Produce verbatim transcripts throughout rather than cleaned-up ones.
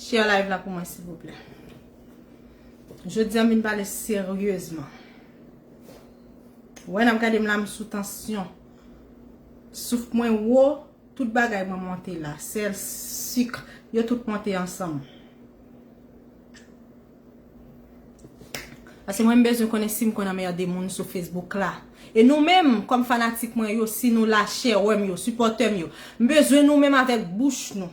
Share live la pou mwen, silvouplè. Jodi a, m vin pale seryezman. Wè, n ap gade m la, m sou tansyon. Souf mwen wo, tout bagay mwen monte la. Sèl, sik, yo tout monte ansanm. Paske mwen, m bezwen konnen si m konn anmède moun sou Facebook la. E nou menm, kòm fanatik mwen yo, si nou la, chè wè m yo, sipòtè m yo, m bezwen nou menm avèk bouch nou.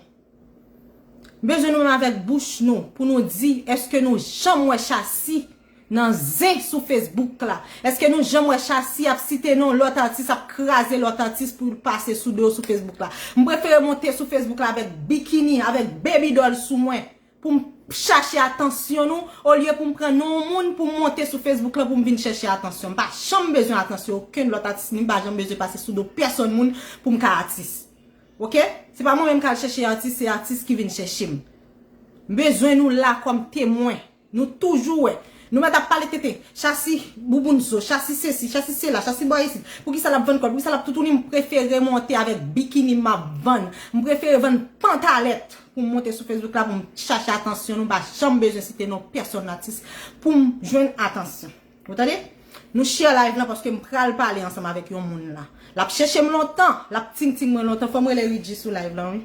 M bezwen nou menm avèk bouch nou pou nou di, èske nou janm wè Chasi nan zen sou Facebook la? Èske nou janm wè Chasi ap site non lòt atis, ap kraze lòt atis pou l pase sou do yo sou Facebook la? M prefere monte sou Facebook la avèk bikini, avèk baby doll sou mwen, pou m chache atansyon nou, olye pou m pran non moun pou m monte sou Facebook la pou m vin chèche atansyon. M pa janm bezwen atansyon okenn lòt atis, ni m pa janm bezwen pase sou do pèsonn moun pou m ka atis. Oke? Se pa mwen menm k al chèche atis, se atis ki vin chèche m. M bezwen nou la kòm temwen. Nou toujou wè. Nou mèt ap pale tenten. Chasi bouboun zo, Chasi sesi, Chasi sela, Chasi bò isit. Poukisa l ap vann kòd? Poukisa l ap toutouni? M prefere monte avèk bikini m ap vann. M prefere vann pantalèt pou m monte sou Facebook la pou m chache atansyon nou. M pa janm bezwen site non pèsonn atis pou m jwenn atansyon. Ou tande? Nou share live lan paske m pral pale ansanm avèk yon moun la. L ap chèche m lontan, l ap ting ting mwen lontan. Fò m rele Ridji sou live lan, wi.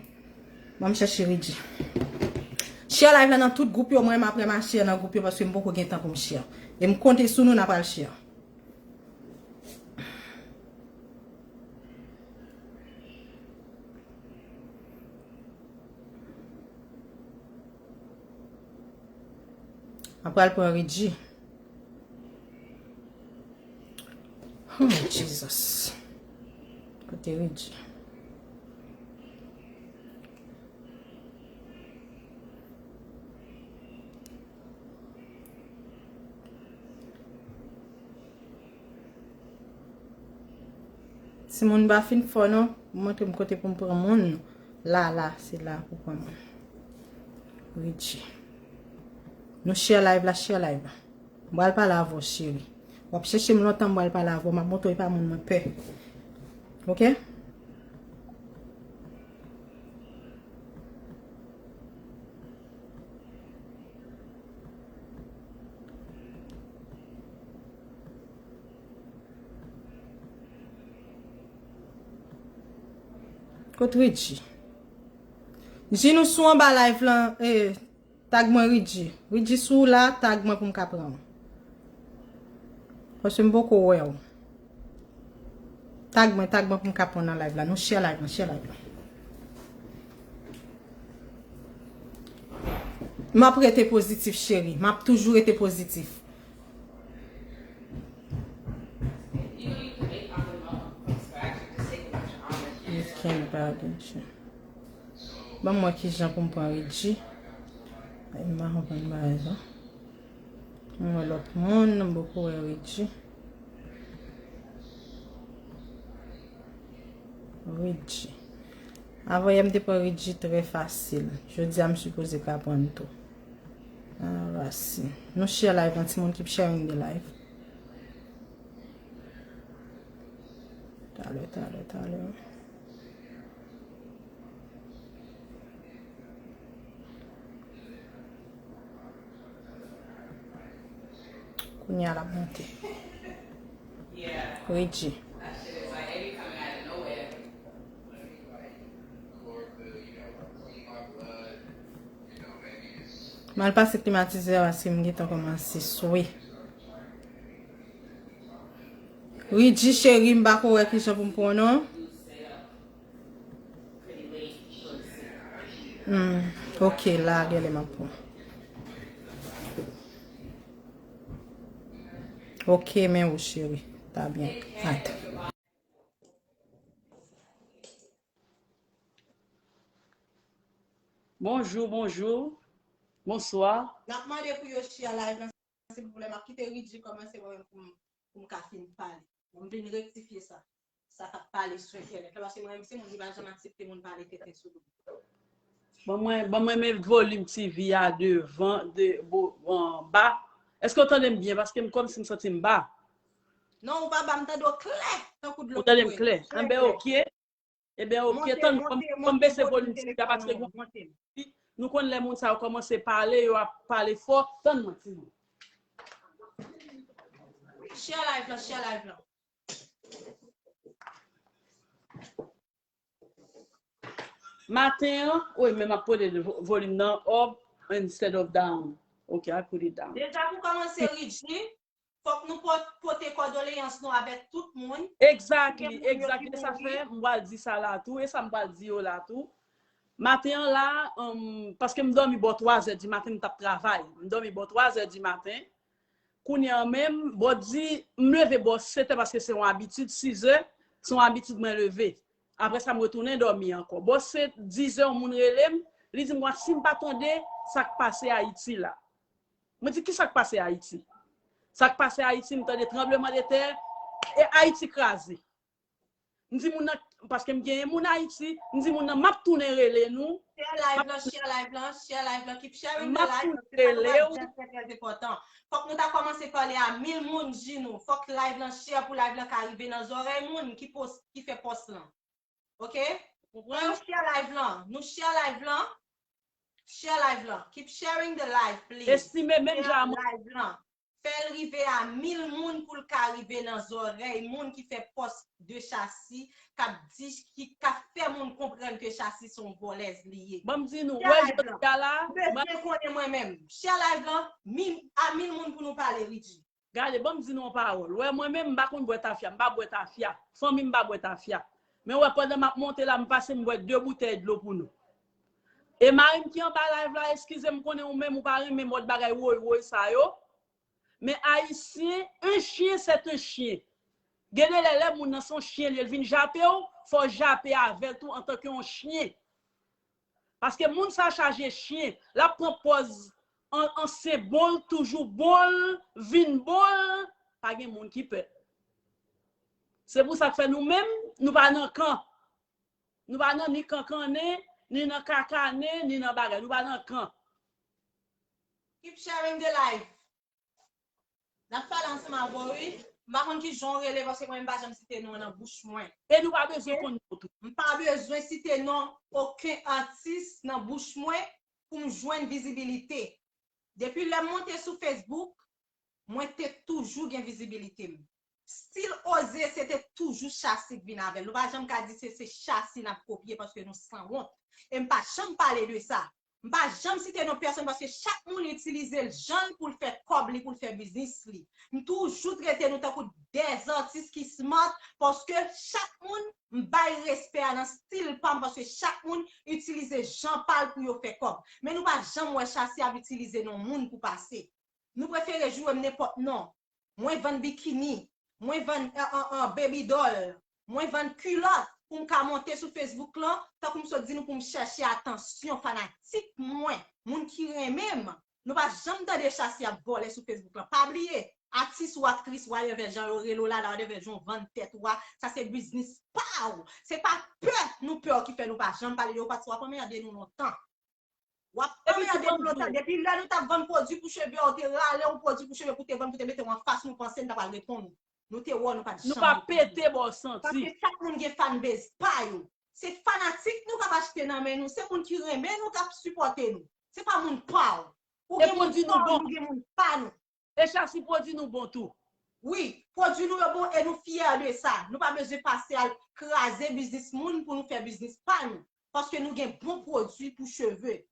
Ban m chèche Ridji. Share live lan nan tout gwoup yo, mwen menm apre m a share nan gwoup yo paske m poko gen tan pou m share. E m konte sou nou, n a pral share. M a pral pran Ridji. Oh, Jesus. Kote Ridji? Timoun pa fin fò non. Montre m kote pou m pran moun. La, la, se la pou pran moun. Ridji. Nou share live la, share live la. M pral pale avè w, cheri. W ap chèche m lontan, m pral pale avè w. M ap montre w e pa moun mwen pè. Oke? Kot Ridji? Jin, ou sou anba live lan, eh, tag mwen Ridji. Ridji, si w la, tag mwen pou m ka pran w. Paske m poko wè w. Tag mwen, tag mwen pou m ka pran w nan live la. Nou share live lan, share live lan. M ap rete pozitif, cheri. M ap toujou rete pozitif. Miss Candy pa gen chen. Ban m wè kijan pou m pran Ridji. Ay, m pa konprann bagay sa. M wè lòt moun, m poko wè Ridji. Ridji. Avanyè m te pran Ridji trè fasil. Jodi a m sipoze ka pran l tou. Ah, Rasin. Nou share live lan, timoun, keep sharing the live. Talè, talè, talè. Kounye a l ap monte. Ridji. M al pase klimatizè a paske m gentan kòmanse swe. Ridji cheri, m pa ko wè kijan pou m pran w non. Hmm, ok, la genlè m ap pran. Ok, men ou cheri. Ta byen. At. Bonjou, bonjou. Bonswa. N ap mande pou yo share live lan, silvouplè. M ap kite Ridji kòmanse mwen menm pou m, pou m ka fin pale. Pou m vin rektifye sa. Sa k ap pale sou entènèt la. Paske mwen menm, se moun ki pa janm aksepte moun pale tenten sou do m. Ban mwen, ban mwen met volim TV a devan, de, bo, anba. Èske w tande m byen? Paske m kòmsi m santi m ba. Non, ou pa ba, m tande w klè, tankou dlo ki bwè. Ou tande m klè? Anben, ok. Ebyen, ok, tann, ban m bese volim ti a paske gon moun ki Nou konn lè moun sa yo kòmanse pale, yo ap pale fò, tann mwen timoun. Share live lan, share live lan. Maten an, wi, men m ap pote volim nan up instead of down. Ok, I put it down. Deja pou kòmanse, Ridji, fòk nou pote kòdoleyans nou avèk tout moun. Exactly, exactly. E sa fè m pral di sa la tou, e sa m pral di yo la tou. Maten an la, um, paske m dòmi bò twa zè di maten, m t ap travay. M dòmi bò twa zè di maten. Kounye an menm, bò di, m leve bò sèt è paske se yon abitid, sis è, se yon abitid mwen leve. Apre sa, m retounen dòmi ankò. Bò sèt, dis è, yon moun rele m, li di m, "Wa, si m pa tande sa k pase Ayiti la." Mwen di, "Ki sa k pase Ayiti?" Sa k pase Ayiti, m tande tranbleman de tè, e Ayiti kraze. M di moun nan, paske m genyen moun Ayiti, m di moun nan, "M ap tounen rele nou." Share live lan, share live lan, share live lan, keep sharing the live, paske sa nou pral di a trè trè enpòtan. Fòk nou ta kòmanse pale a mil moun, di nou, fòk live lan share pou live lan ka rive nan zòrèy moun ki post, ki fè post lan. Ok? Fò yo share live lan. Nou share live lan. Share live lan. Keep sharing the live, please. Estime menm jan a mwen. Live lan. Fè l rive a mil moun pou l ka rive nan zòrèy moun ki fè post de Chasi, k ap di, ki, k ap fè moun konprann ke Chasi se yon vòlèz li ye. Ban m di nou, wè jodi a la, bezwen konnen mwen menm. Share live lan, mil, a mil moun pou nou pale, Ridji. Gade, ban m di nou yon pawòl. Wè, mwen menm, m pa konn bwè tafya, m pa bwè tafya. Fanmi m pa bwè tafya. Men wè, pandan m ap monte la, m pase, m bwè de boutèy dlo pou nou. E mari m ki anba live la, eskize m, konnen ou menm ou pa renmen mòd bagay woy woy sa yo. Men Ayisyen, un chien, c'est un chien. Gen de lè, lè moun nan se yon chyen li ye, l vin jape w, fò w jape avè l tou antanke yon chyen. Paske moun sa chaje chyen, l ap pran pòz an, an senbòl, toujou bon l, vin bon l, pa gen moun ki pè. Se pou sa k fè nou menm, nou pa nan kan. Nou pa nan ni kankannen, ni nan kakannen, ni nan bagay. Nou pa nan kan. Keep sharing the live. N ap pale ansanm avè w, wi. M pa konn ki jan w rele, paske mwen, m pa janm site non nan bouch mwen. E nou pa bezwen konn non tou. M pa bezwen site non okenn atis nan bouch mwen pou m jwenn vizibilite. Depi lè m monte sou Facebook, mwen te toujou gen vizibilite m. Stil Oze, se te toujou Chasi k vin avè l. Nou pa janm ka di se, se Chasi n ap kopye paske nou sanwont. E m pa janm pale de sa. M pa janm site non pèsonn paske chak moun itilize l jan l pou l fè kòb li, pou l fè biznis li. M toujou trete nou tankou de atis ki smart paske chak moun m bay respè a nan stil pa m paske chak moun itilize jan pa l pou yo fè kòb. Men nou pa janm wè Chasi ap itilize non moun pou pase. Nou prefere joure m nenpòt non. Mwen vann bikini, mwen vann uh, uh, uh, baby doll, mwen vann kilòt pou m ka monte sou Facebook lan, tankou m sot di nou pou m chèche atansyon fanatik mwen, moun ki renmen m. Nou pa janm tande Chasi ap vòlè sou Facebook lan. Pa bliye, atis ou aktris, whatever jan yo rele w la, whatever jan w vann tèt ou a, sa se biznis pa w. Se pa pè nou pè w ki fè nou pa janm pale de ou, paske w ap anmède nou lontan. W ap anmède nou lontan. Depi lè nou t ap vann pwodui pou cheve, ou te rale yon pwodui pou cheve pou te vann, pou te mete w anfas nou, panse n ta pral reponn ou. Nou te wè w, nou pa t janm reponn ou. Nou pa pete ba w santi. Paske chak moun gen fanbase pa yo. Se fanatik nou k ap achte nan men nou, se moun ki renmen nou k ap sipòte nou. Se pa moun pa w. Ou gen moun pa w, nou gen moun pa nou. E Chasi pwodui nou bon tou. Wi, pwodui nou yo bon e nou fyè de sa. Nou pa bezwen pase al kraze biznis moun pou nou fè biznis pa nou. Paske nou gen bon pwodui pou cheve.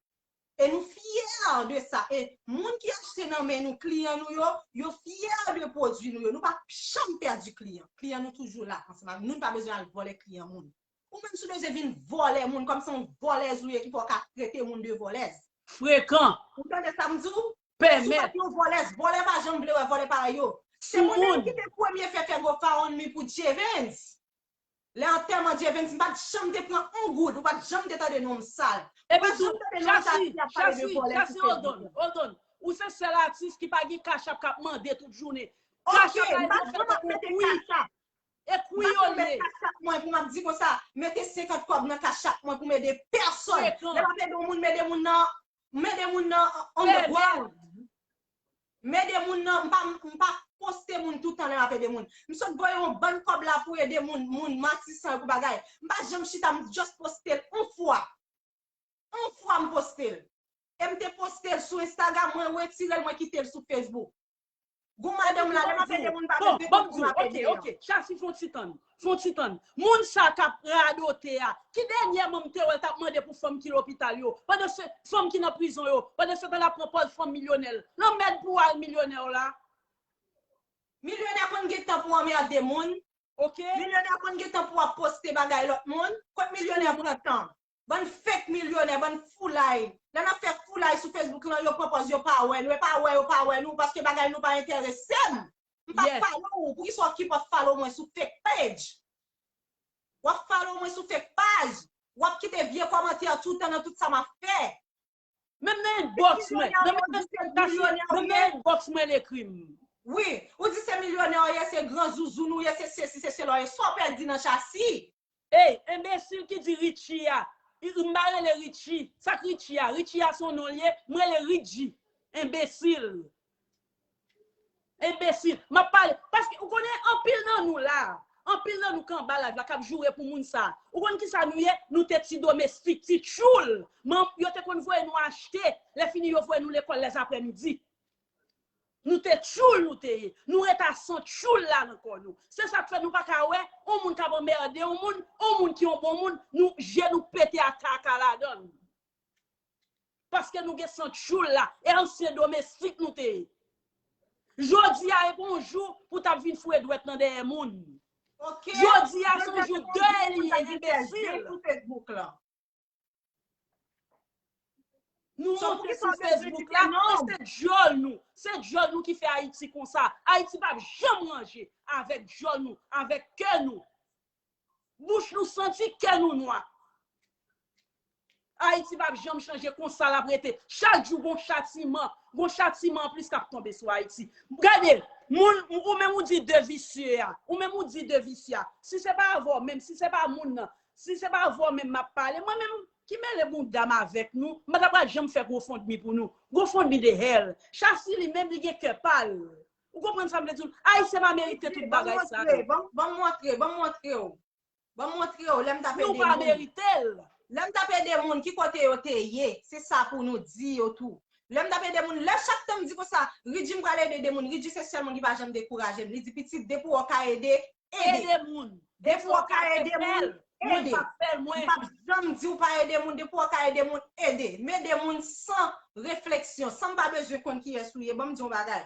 E nou fyè de sa. E moun ki achte nan men nou, kliyan nou yo, yo fyè de pwodui nou yo. Nou pa janm pèdi kliyan. Kliyan nou toujou la ansanm avè nou. Nou pa bezwen al vòlè kliyan moun. Ou menm si w bezwen vin vòlè moun, kòm se yon vòlèz ou ye ki fè w ka trete moun de vòlèz. Frekan. Ou tande sa m di w? Pèmèt. Yon vòlèz, vòlè pa janm vle wè vòlè parèy yo. Se mwen menm ki te premye fè fè GoFundMe pou Jevens. Lè antèman Jevens, m pa t janm te pran yon goud, ou pa t janm te tande non m sal. Ou pa t janm tande non Chasi ap pale de vòlè sou Facebook. Hold on, hold on. Ou se sèl atis ki pa gen Cash App k ap mande tout jounen. Cash App la, m pa t janm ap mete Cash App. E kwi yo l ye. Cash App mwen pou m ap di konsa, mete senkant kòb nan Cash App mwen pou m ede pèsonn. Lè m ap ede yon moun, m ede moun nan, m ede moun nan on the ground. M ede moun nan, m pa, m pa poste moun tout tan lè m ap ede moun. M sot voye yon bann kòb la pou ede moun, moun matisan yo pou bagay. M pa janm chita, m just poste l yon fwa. Yon fwa m poste l. e m te poste l sou Instagram, mwen retire l, mwen kite l sou Facebook. Gon madanm la, lè m ap ede moun pa Bon, bezwen ban m kont di pou w, m ap ok, ede yo. Ok, Chasi, fon ti tann, fon ti tann. Moun sa k ap radote a, ki dènyèman m te wè l t ap mande pou fanm ki lopital yo, pandan se fanm ki nan prizon yo, pandan se tan l ap pran pòz fanm milyonè l. Lanmèd pou al milyonè w la. Milyonè konn gen tan pou anmède moun. Ok? Milyonè konn gen tan pou ap poste bagay lòt moun. Kot milyonè pran tan? Bann fake milyonè, bann foulay. Lè n ap fè foulay sou Facebook lan, yo pran pòz yo pa wè nou, e pa wè yo pa wè nou, paske bagay nou pa enterese m. M pa Yes. Follow ou, poukisa w keep ap follow mwen sou fake page? W ap follow mwen sou fake page. W ap kite vye kòmantè toutan nan tout sa m ap fè. Menm nan inbox mwen, nan menm nan inbox mwen l ekri m. Wi, ou di se milyonè w ye, se gran zouzoun ou ye, se sesi, se sela w ye. Sa w pèdi nan Chasi? Ey, enbesil ki di Richie a. I- M pa rele Richie. Sa k Richie a? Richie a se yon non l ye. M rele Ridji. Enbesil. Enbesil. M ap pale. Paske ou konnen anpil nan nou la. Anpil nan nou k anba live la k ap joure pou moun sa. Ou konn kisa nou ye? Nou te ti domestik, ti tchoul. Man, yo te konn voye nou achte. Lè fini, yo voye nou lekòl lèzaprèmidi. Nou te tchoul nou te ye. Nou ret a san tchoul la nan kò nou. Se sa k fè nou pa ka wè yon moun k ap anmède yon moun, yon moun ki yon bon moun, nou je nou pete a kaka ladan l. Paske nou gen san tchoul la. E ansyen domestik nou te ye. Jodi a e pa yon jou pou t ap vin foure dwèt nan dèyè moun. Ok. Jodi a se yon jou dèy li ye, enbesil. Sou Facebook lan. Nou So, monte poukisa sou w bezwen Facebook kite la, non? E se djòl nou. Se djòl nou ki fè Ayiti konsa. Ayiti p ap janm ranje avèk djòl nou, avèk kè nou. Bouch nou santi, kè nou nwa. Ayiti p ap janm chanje, konsa l ap rete. Chak jou gon chatiman, gon chatiman anplis k ap tonbe sou Ayiti. Gade, moun, ou menm ou di de visye a, ou menm ou di de visye a. Si se pa avè w menm, si se pa moun nan, si se pa avè w menm m ap pale, mwen menm ki mele bouda m avèk nou, m pa ta pral janm fè GoFundMe pou nou. GoFundMe de hell. Chasi li menm li gen kè pa l. Ou konprann sa m vle di w? Ayisyen pa merite tout bagay sa. Ban m montre, ban m montre, ban m montre w. Ban m montre w, lè m t ap ede moun. Nou pa merite l. Lè m t ap ede moun, ki kote yo te ye? Se sa pou nou di yo tou. Lè m t ap ede moun, lè chak tan m di konsa, Ridji m pral ede de moun, Ridji se sèl moun ki pa janm dekouraje m. Li di, pitit, depi w ka ede, ede. Ede moun. Depi w ka ede moun, ede. M p ap janm di w pa ede moun, depi w ka ede moun, ede. M ede moun san refleksyon, san m pa bezwen konn kiyès ou ye. Ban m di yon bagay.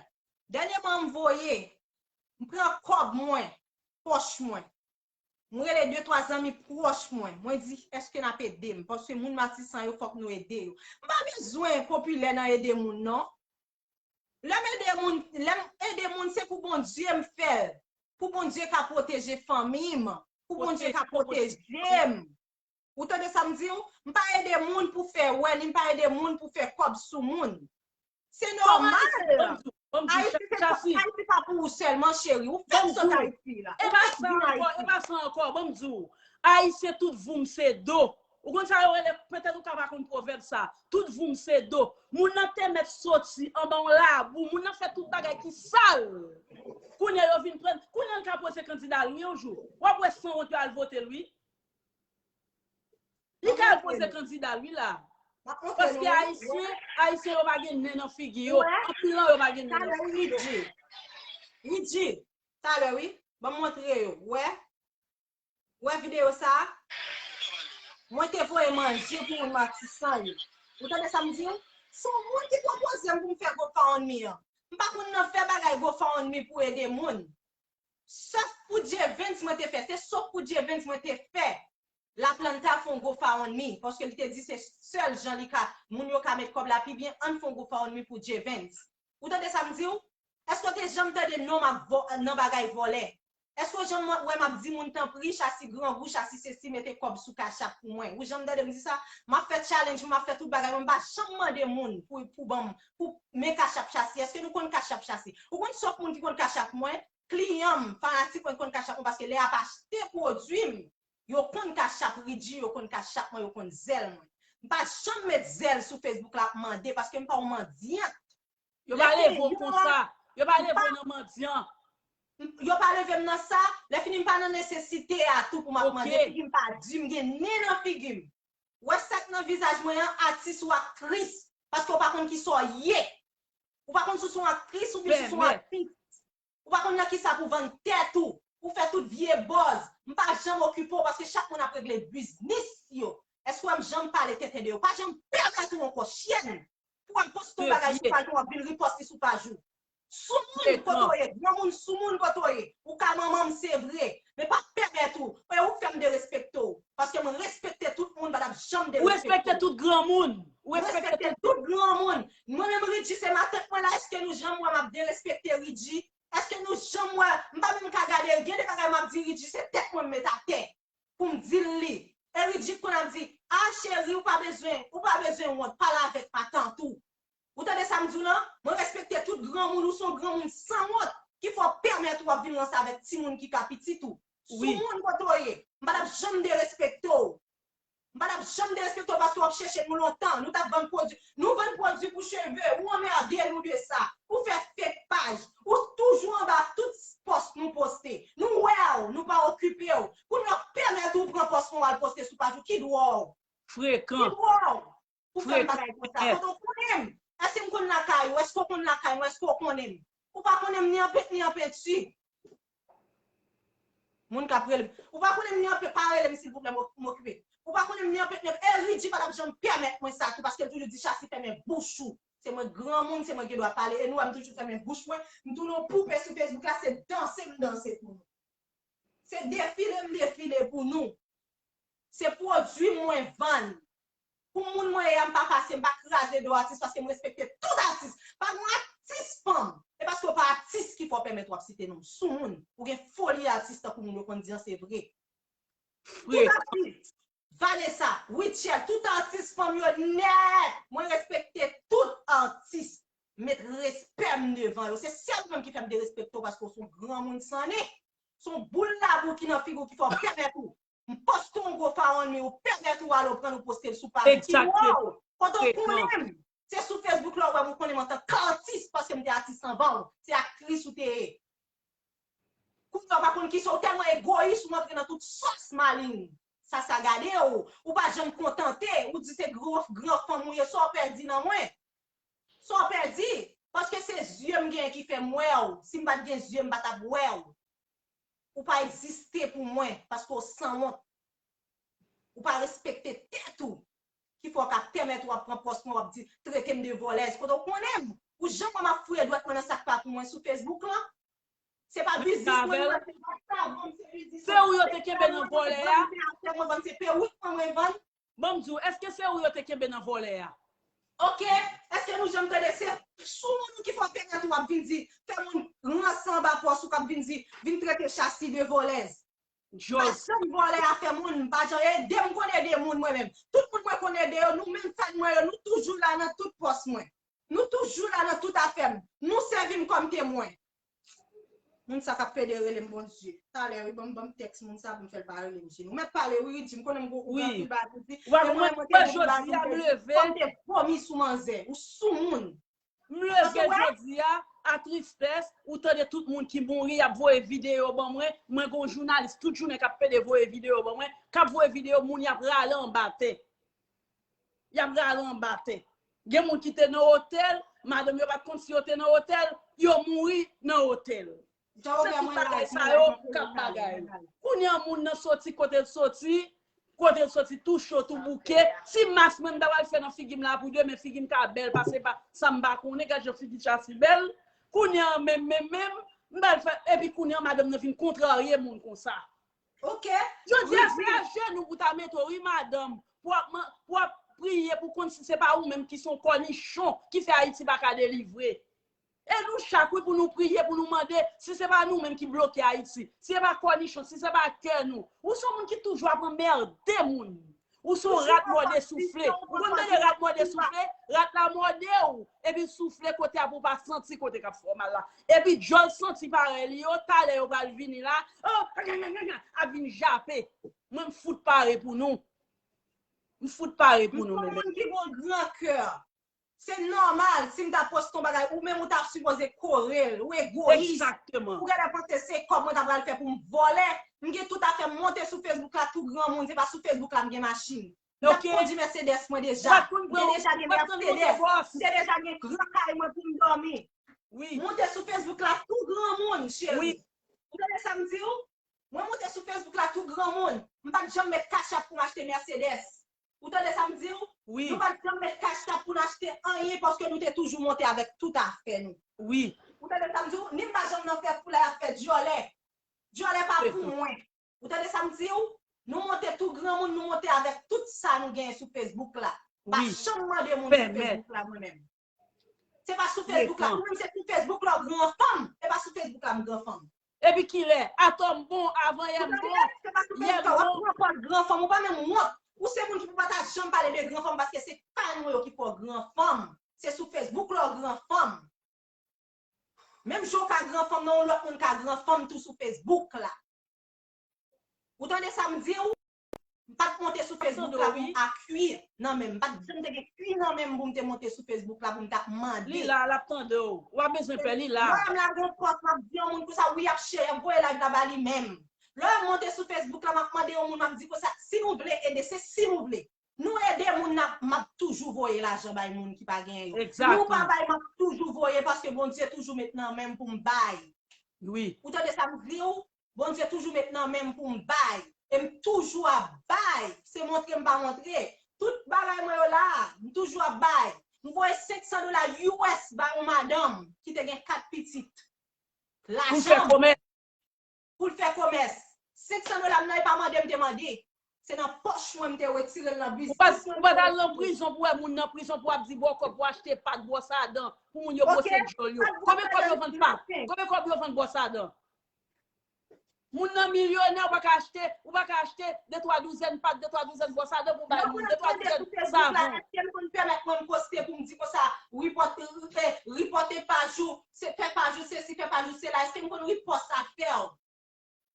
Dènyèman, m voye, m pran kòb mwen, pòch mwen. Mwen rele de twa zanmi pwòch mwen. Mwen di, èske n ap ede m? Paske moun Matisan yo, fòk nou ede yo. M pa bezwen popilè nan ede moun, non. Lè m ede moun, lè m ede moun, se pou Bondye m fè l. Pou Bondye ka pwoteje fanmi m. Pou Bondye ka pwoteje m. Ou tande sa m di w? M pa ede moun pou fè wè, ni m pa ede moun pou fè kòb sou moun. Se nòmal. Ayiti se pa, Ayiti pa pou ou sèlman, cheri. Ou fèk sot Ayiti la. Ou fèk vin Ayiti. E pa sa ankò, ban m di w. Ayisyen tout voum se do. Ou konn sa yo rele, petèt ou ka pa konn pwovèb sa. Tout voum se do. Moun nan te mèt soti anba yon labou. Moun nan fè tout bagay ki sal. Kounye a yo vin pran, kounye a l ka poze kandida l wi yon jou. W ap wè sanwont yo al vote l wi. Li ka al poze kandida l wi la. Paske Ayisyen, Ayisyen yo pa gen nen nan figi yo. Anpil nan yo pa gen nen nan figi yo. Ridji. Ridji. Talè wi. Ban m montre yo. Wè. Wè videyo sa a? Mwen te voye manje pou moun Matisan yo. Ou tande sa m di w? Se yon moun ki pwopoze m pou m fè GoFundMe an. M pa konn nan fè bagay GoFundMe pou ede moun. Sòf pou J Vens mwen te fè. Se sòf pou J Vens mwen te fè. Laplanta fè yon GoFundMe. Paske li te di se sèl jan li ka, moun yo ka met kòb la pi byen, ann fè yon GoFundMe pou J Vens. Ou tande sa m di w? Èske w te janm tande non m ap vò, nan bagay vòlè? Èske w janm wè m ap di moun tanpri, Chasi grangou, Chasi sesi, mete kòb sou Cash App pou mwen? Ou janm tande m di sa? M ap fè challenge, m ap fè tout bagay, mwen m pa janm mande moun pou, pou ban m, pou men Cash App Chasi. Èske nou konn Cash App Chasi? Ou konn sòf moun ki konn Cash App mwen? Kliyan m, fanatik mwen konn Cash App mwen paske lè y ap achte pwodui m, yo konn Cash App Ridji, yo konn Cash App mwen, yo konn zèl mwen. M pa janm met zèl sou Facebook la ap mande paske m pa yon mandyant. Yo pa leve w konsa. Yo pa leve w nan mandyan. Yo pa leve m nan sa, lè fini m pa nan nesesite a tou pou m ap mande, figi m pa di m gen nen nan figi m. Wè sa k nan vizaj mwen an, atis ou aktris. Paske w pa konn kisa w ye. Ou pa konn si w se yon aktris oubyen si w se yon atis. Ou pa konn nan kisa pou vann tèt ou. Ou fè tout vye buzz. M pa janm okipe w paske chak moun ap regle biznis yo. Èske w wè m janm pale tenten de yo? Pa janm pèmèt ou ankò, chyèn. Pou w al poste yon bagay sou paj ou, w ap vin riposte sou paj ou. Soumoun kote w ye, granmoun soumoun kote w ye. Ou ka manman m, se vre, men pa pèmèt ou. E ou fè m derespekte w. Paske m respekte tout moun, m pa t ap janm derespekte w. Ou respekte tout granmoun. Ou respekte tout granmoun. Mwen menm, Ridji, se matant mwen la, èske nou janm wè m ap derespekte Ridji? Èske nou janm wè, m pa menm ka gade l, gen de bagay m ap di Ridji, se tèt mwen m met atè pou m di l li. E Ridji konn ap di, a cheri, ou pa bezwen, ou pa bezwen wont, pale avèk matant ou. Ou tande sa m di w lan? Mwen respekte tout granmoun, ou se yon granmoun sanwont ki fè w pèmèt ou ap vin ranse avèk timoun ki ka pitit ou. Soumoun kote w ye, m pa t ap janm derespekte w. M pa t ap janm derespekte w paske w ap chèche nou lontan. Nou t ap vann pwodui. Nou vann pwodui pou cheve. Ou anmède nou de sa. Ou fè fake paj. Ou toujou anba tout pòs nou poste. Nou wè w, nou pa okipe w. Kounye a w pèmèt ou pran pòs mwen w al poste sou paj ou. Ki dwa w? Frekan. Ki dwa w? Ou fè m bagay konsa. Kote w konnen m? Èske m konn lakay ou? Èske w konn lakay mwen? Èske w konnen m? Ou pa konnen m ni an pent ni an penti. Moun k ap rele m. Ou pa konnen m ni an pent, pa rele m silvouplè, m okipe. Ou pa konnen m ni an pent ni an penti. E Ridji pa t ap janm pèmèt mwen sa tou, paske l toujou di Chasi fèmen bouch ou. Se mwen granmoun, se mwen gen dwa pale. E nou wè m toujou fèmen bouch mwen. M tounen yon poupe sou Facebook la, se danse m danse pou nou. Se defile m defile pou nou. Se pwodui mwen vann. Pou moun mwen ye a, m pa pase, m pa kraze do atis paske m respekte tout atis. Pa gen atis fanm. E paske w pa atis ki fè w pèmèt w ap site non m. Soumoun, ou gen foli atis tankou moun yo konn di an, se vre. Tout atis. Vanessa, Rutshelle, tout atis fanm yo nèt. Mwen respekte tout atis. Met respè m devan yo. Se sèl fanm ki fè m derespekte w paske w se yon granmoun san nen. Se yon boul labou ki nan figi w ki fè w pèmèt ou. M poste yon gwo fawon li, ou pèmèt ou ale w pran l ou poste l sou paj ou. Ki dwa w? Kote w konnen m? Se sou Facebook la w wè m, ou konnen m antank atis, paske m te atis anvan w. Se aktris ou te ye. Kounye a w pa konn kisa, ou tèlman egoyis, ou antre nan tout sòs malin. Sa, sa gade w. Ou pa janm kontante, ou di se gwo, gran fanm ou ye, sa w pèdi nan mwen? Sa w pèdi? Paske se zye m genyen ki fè m wè w. Si m pa t gen zye, m pa t ap wè w. Ou pa egziste pou mwen, paske w sanwont. Ou pa respekte tèt ou. Ki fè w ka pèmèt ou ap pran pòs mwen, w ap di, trete m de vòlèz. Kote w konnen m? Ou janm wè m ap fouye dwèt mwen nan sa k pa pou mwen sou Facebook lan? Se pa biznis mwen, se pa savon m, se biznis mwen. Se ou yo te kenbe nan vòlè a? Mwen vann se perik mwen, mwen vann. Ban m di w, èske se ou yo te kenbe nan vòlè a? Oke, èske nou janm tande se soumoun ki fè w pèmèt ou ap vin di, fè moun ranse anba pòs ou k ap vin di, vin trete Chasi de vòlèz? Jòs. Pa janm vòlè afè moun, pa janm ede m konn ede moun mwen menm. Tout moun mwen konn ede yo, nou menm fèn mwen yo, nou toujou la nan tout pòs mwen. Nou toujou la nan tout afè m. Nou sèvi m kòm temwen. Moun sa k ap pede rele m Bondye. Talè, wi, ban m, ban m tèks moun sa pou m fè l pa rele m Jeni. Ou mèt pale, wi, Ridji, m konnen m gon, ou gen anpil bagay pou di. Wi. E mwen, mwen te gen anpil bagay pou m te di. Fò m te vomi sou manzè. Ou soumoun. M leve jodi a, a tristès, ou tande tout moun ki mouri, y ap voye videyo ban mwen. Mwen gon jounalis tout jounen k ap pede voye videyo ban mwen, k ap voye videyo moun y ap rale anba tè. Y ap rale anba tè. Gen moun ki te nan otèl, madanm yo pa t konn si yo te nan otèl, yo mouri nan otèl. Se tout bagay sa yo k ap bagay. Kounye a moun nan soti kote l soti, kote l soti tou cho, tou bouke. Ti mas mwen m ta pral fè nan figi m la pou demen figi m ka bèl pase pa sa m pa konnen, gad jan figi Chasi bèl. Kounye a menm, menm, menm, m pral fè, epi kounye a madanm nan vin kontrarye moun konsa. Oke. Jodi a se ajenou pou ta mete w, wi, madanm, pou w ap, pou w ap priye pou konn si se pa ou menm ki se yon kònichon ki fè Ayiti pa ka delivre. E nou chak, wi, pou nou priye, pou nou mande, si se pa nou menm ki bloke Ayiti, si se pa kònichon, si se pa kè nou. Ou se yon moun ki toujou ap anmède moun. Ou se yon rat mòde soufle. Ou konn tande rat mòde soufle? Rat la mòde w, epi soufle kote a pou w pa santi kote k ap fè w mal la. Epi djòl santi parèy li yo, talè yo pral vini la, oh, ap vin jape. Mwen m fout pare pou nou. M fout pare pou nou, men. M se yon moun ki gon gran kè. Se nòmal, si m ta poste yon bagay, ou menm ou ta sipoze kore l, ou egoyis. Egzakteman. Ou genlè panse se kòb mwen ta pral fè pou m vòlè. M gen tout afè m monte sou Facebook la, tou granmoun, se pa sou Facebook la m gen machin. M t ap kondi Mercedes mwen deja. M te deja gen Mercedes. M te deja gen gran kay mwen pou m dòmi. Wi. Monte sou Facebook la tou granmoun, cheri. Wi. Ou tande sa m di w? Mwen monte sou Facebook la tou granmoun. M pa t janm met Cash App pou m achte Mercedes. Ou tande sa m di w? Wi. Nou pa t janm met Cash App pou n achte anyen paske nou te toujou monte avèk tout afè nou. Wi. Ou tande sa m di w? Ni m pa janm nan fè foulay ap fè dyòlè. Dyòlè pa pou mwen. Ou tande sa m di w? Nou monte tou granmoun, nou monte avèk tout sa nou genyen sou Facebook la. M pa janm mande moun sou Facebook la mwen menm. Se pa sou Facebook la. Ou menm se sou Facebook la w gran fanm. E pa sou Facebook la m gran fanm. Epi kilè? Atò m bon, avan yè m bon, yè m bon. W ap pran pòz gran fanm, ou pa menm wont. Ou se moun ki pou pa ta janm pale de gran fanm paske se kay mwen yo ki fè w gran fanm. Se sou Facebook la w gran fanm. Menm jan w ka gran fanm nan, yon lòt moun ka gran fanm tou sou Facebook la. Ou tande sa m di w? M pa t monte sou Facebook la pou m a kwi nan men m. M pa t janm te gen kwi nan men m pou m te monte sou Facebook la pou m t ap mande. Li la, l ap tande w. Ou pa bezwen pè, li la. Lè m lage yon pòs, m ap di yon moun konsa, wi, ap share, ap voye live la ba li menm. Lè m monte sou Facebook la, m ap mande yon moun, m ap di konsa, si nou vle ede, se si nou vle. Nou ede moun nan, m ap toujou voye lajan bay moun ki pa genyen yo. Nou pa bay, m ap toujou voye paske Bondye toujou met nan men m pou m bay. Wi. Ou tande sa m di w? Bondye toujou met nan men m pou m bay. E m toujou ap bay. Se montre m pa montre. Tout bagay mwen yo la, m toujou ap bay. M voye senk san dola U S ba yon madanm ki te gen kat pitit. Pou l fè komès. Pou l fè komès. Senk san dola m nan, e pa mande m te mande. Se nan pòch mwen m te retire l nan biznis mwen. Ou pa t al nan prizon pou wè moun nan prizon pou ap di bòkò pou achte pak, bwòsadan pou moun yo bwose dyòl yo. Konbyen kòb yo vann pak? Konbyen kòb yo vann bwòsadan? Moun nan milyonè, ou pa ka achte, ou pa ka achte de twa douzèn pak, de twa douzèn bwòsadan pou bay moun, de twa douzèn savon. Èske m konn pèmèt mwen m poste pou m di konsa, ripòte, ripòte paj ou, se fè paj ou sesi, fè paj ou sela, èske m konn ripòs afè w?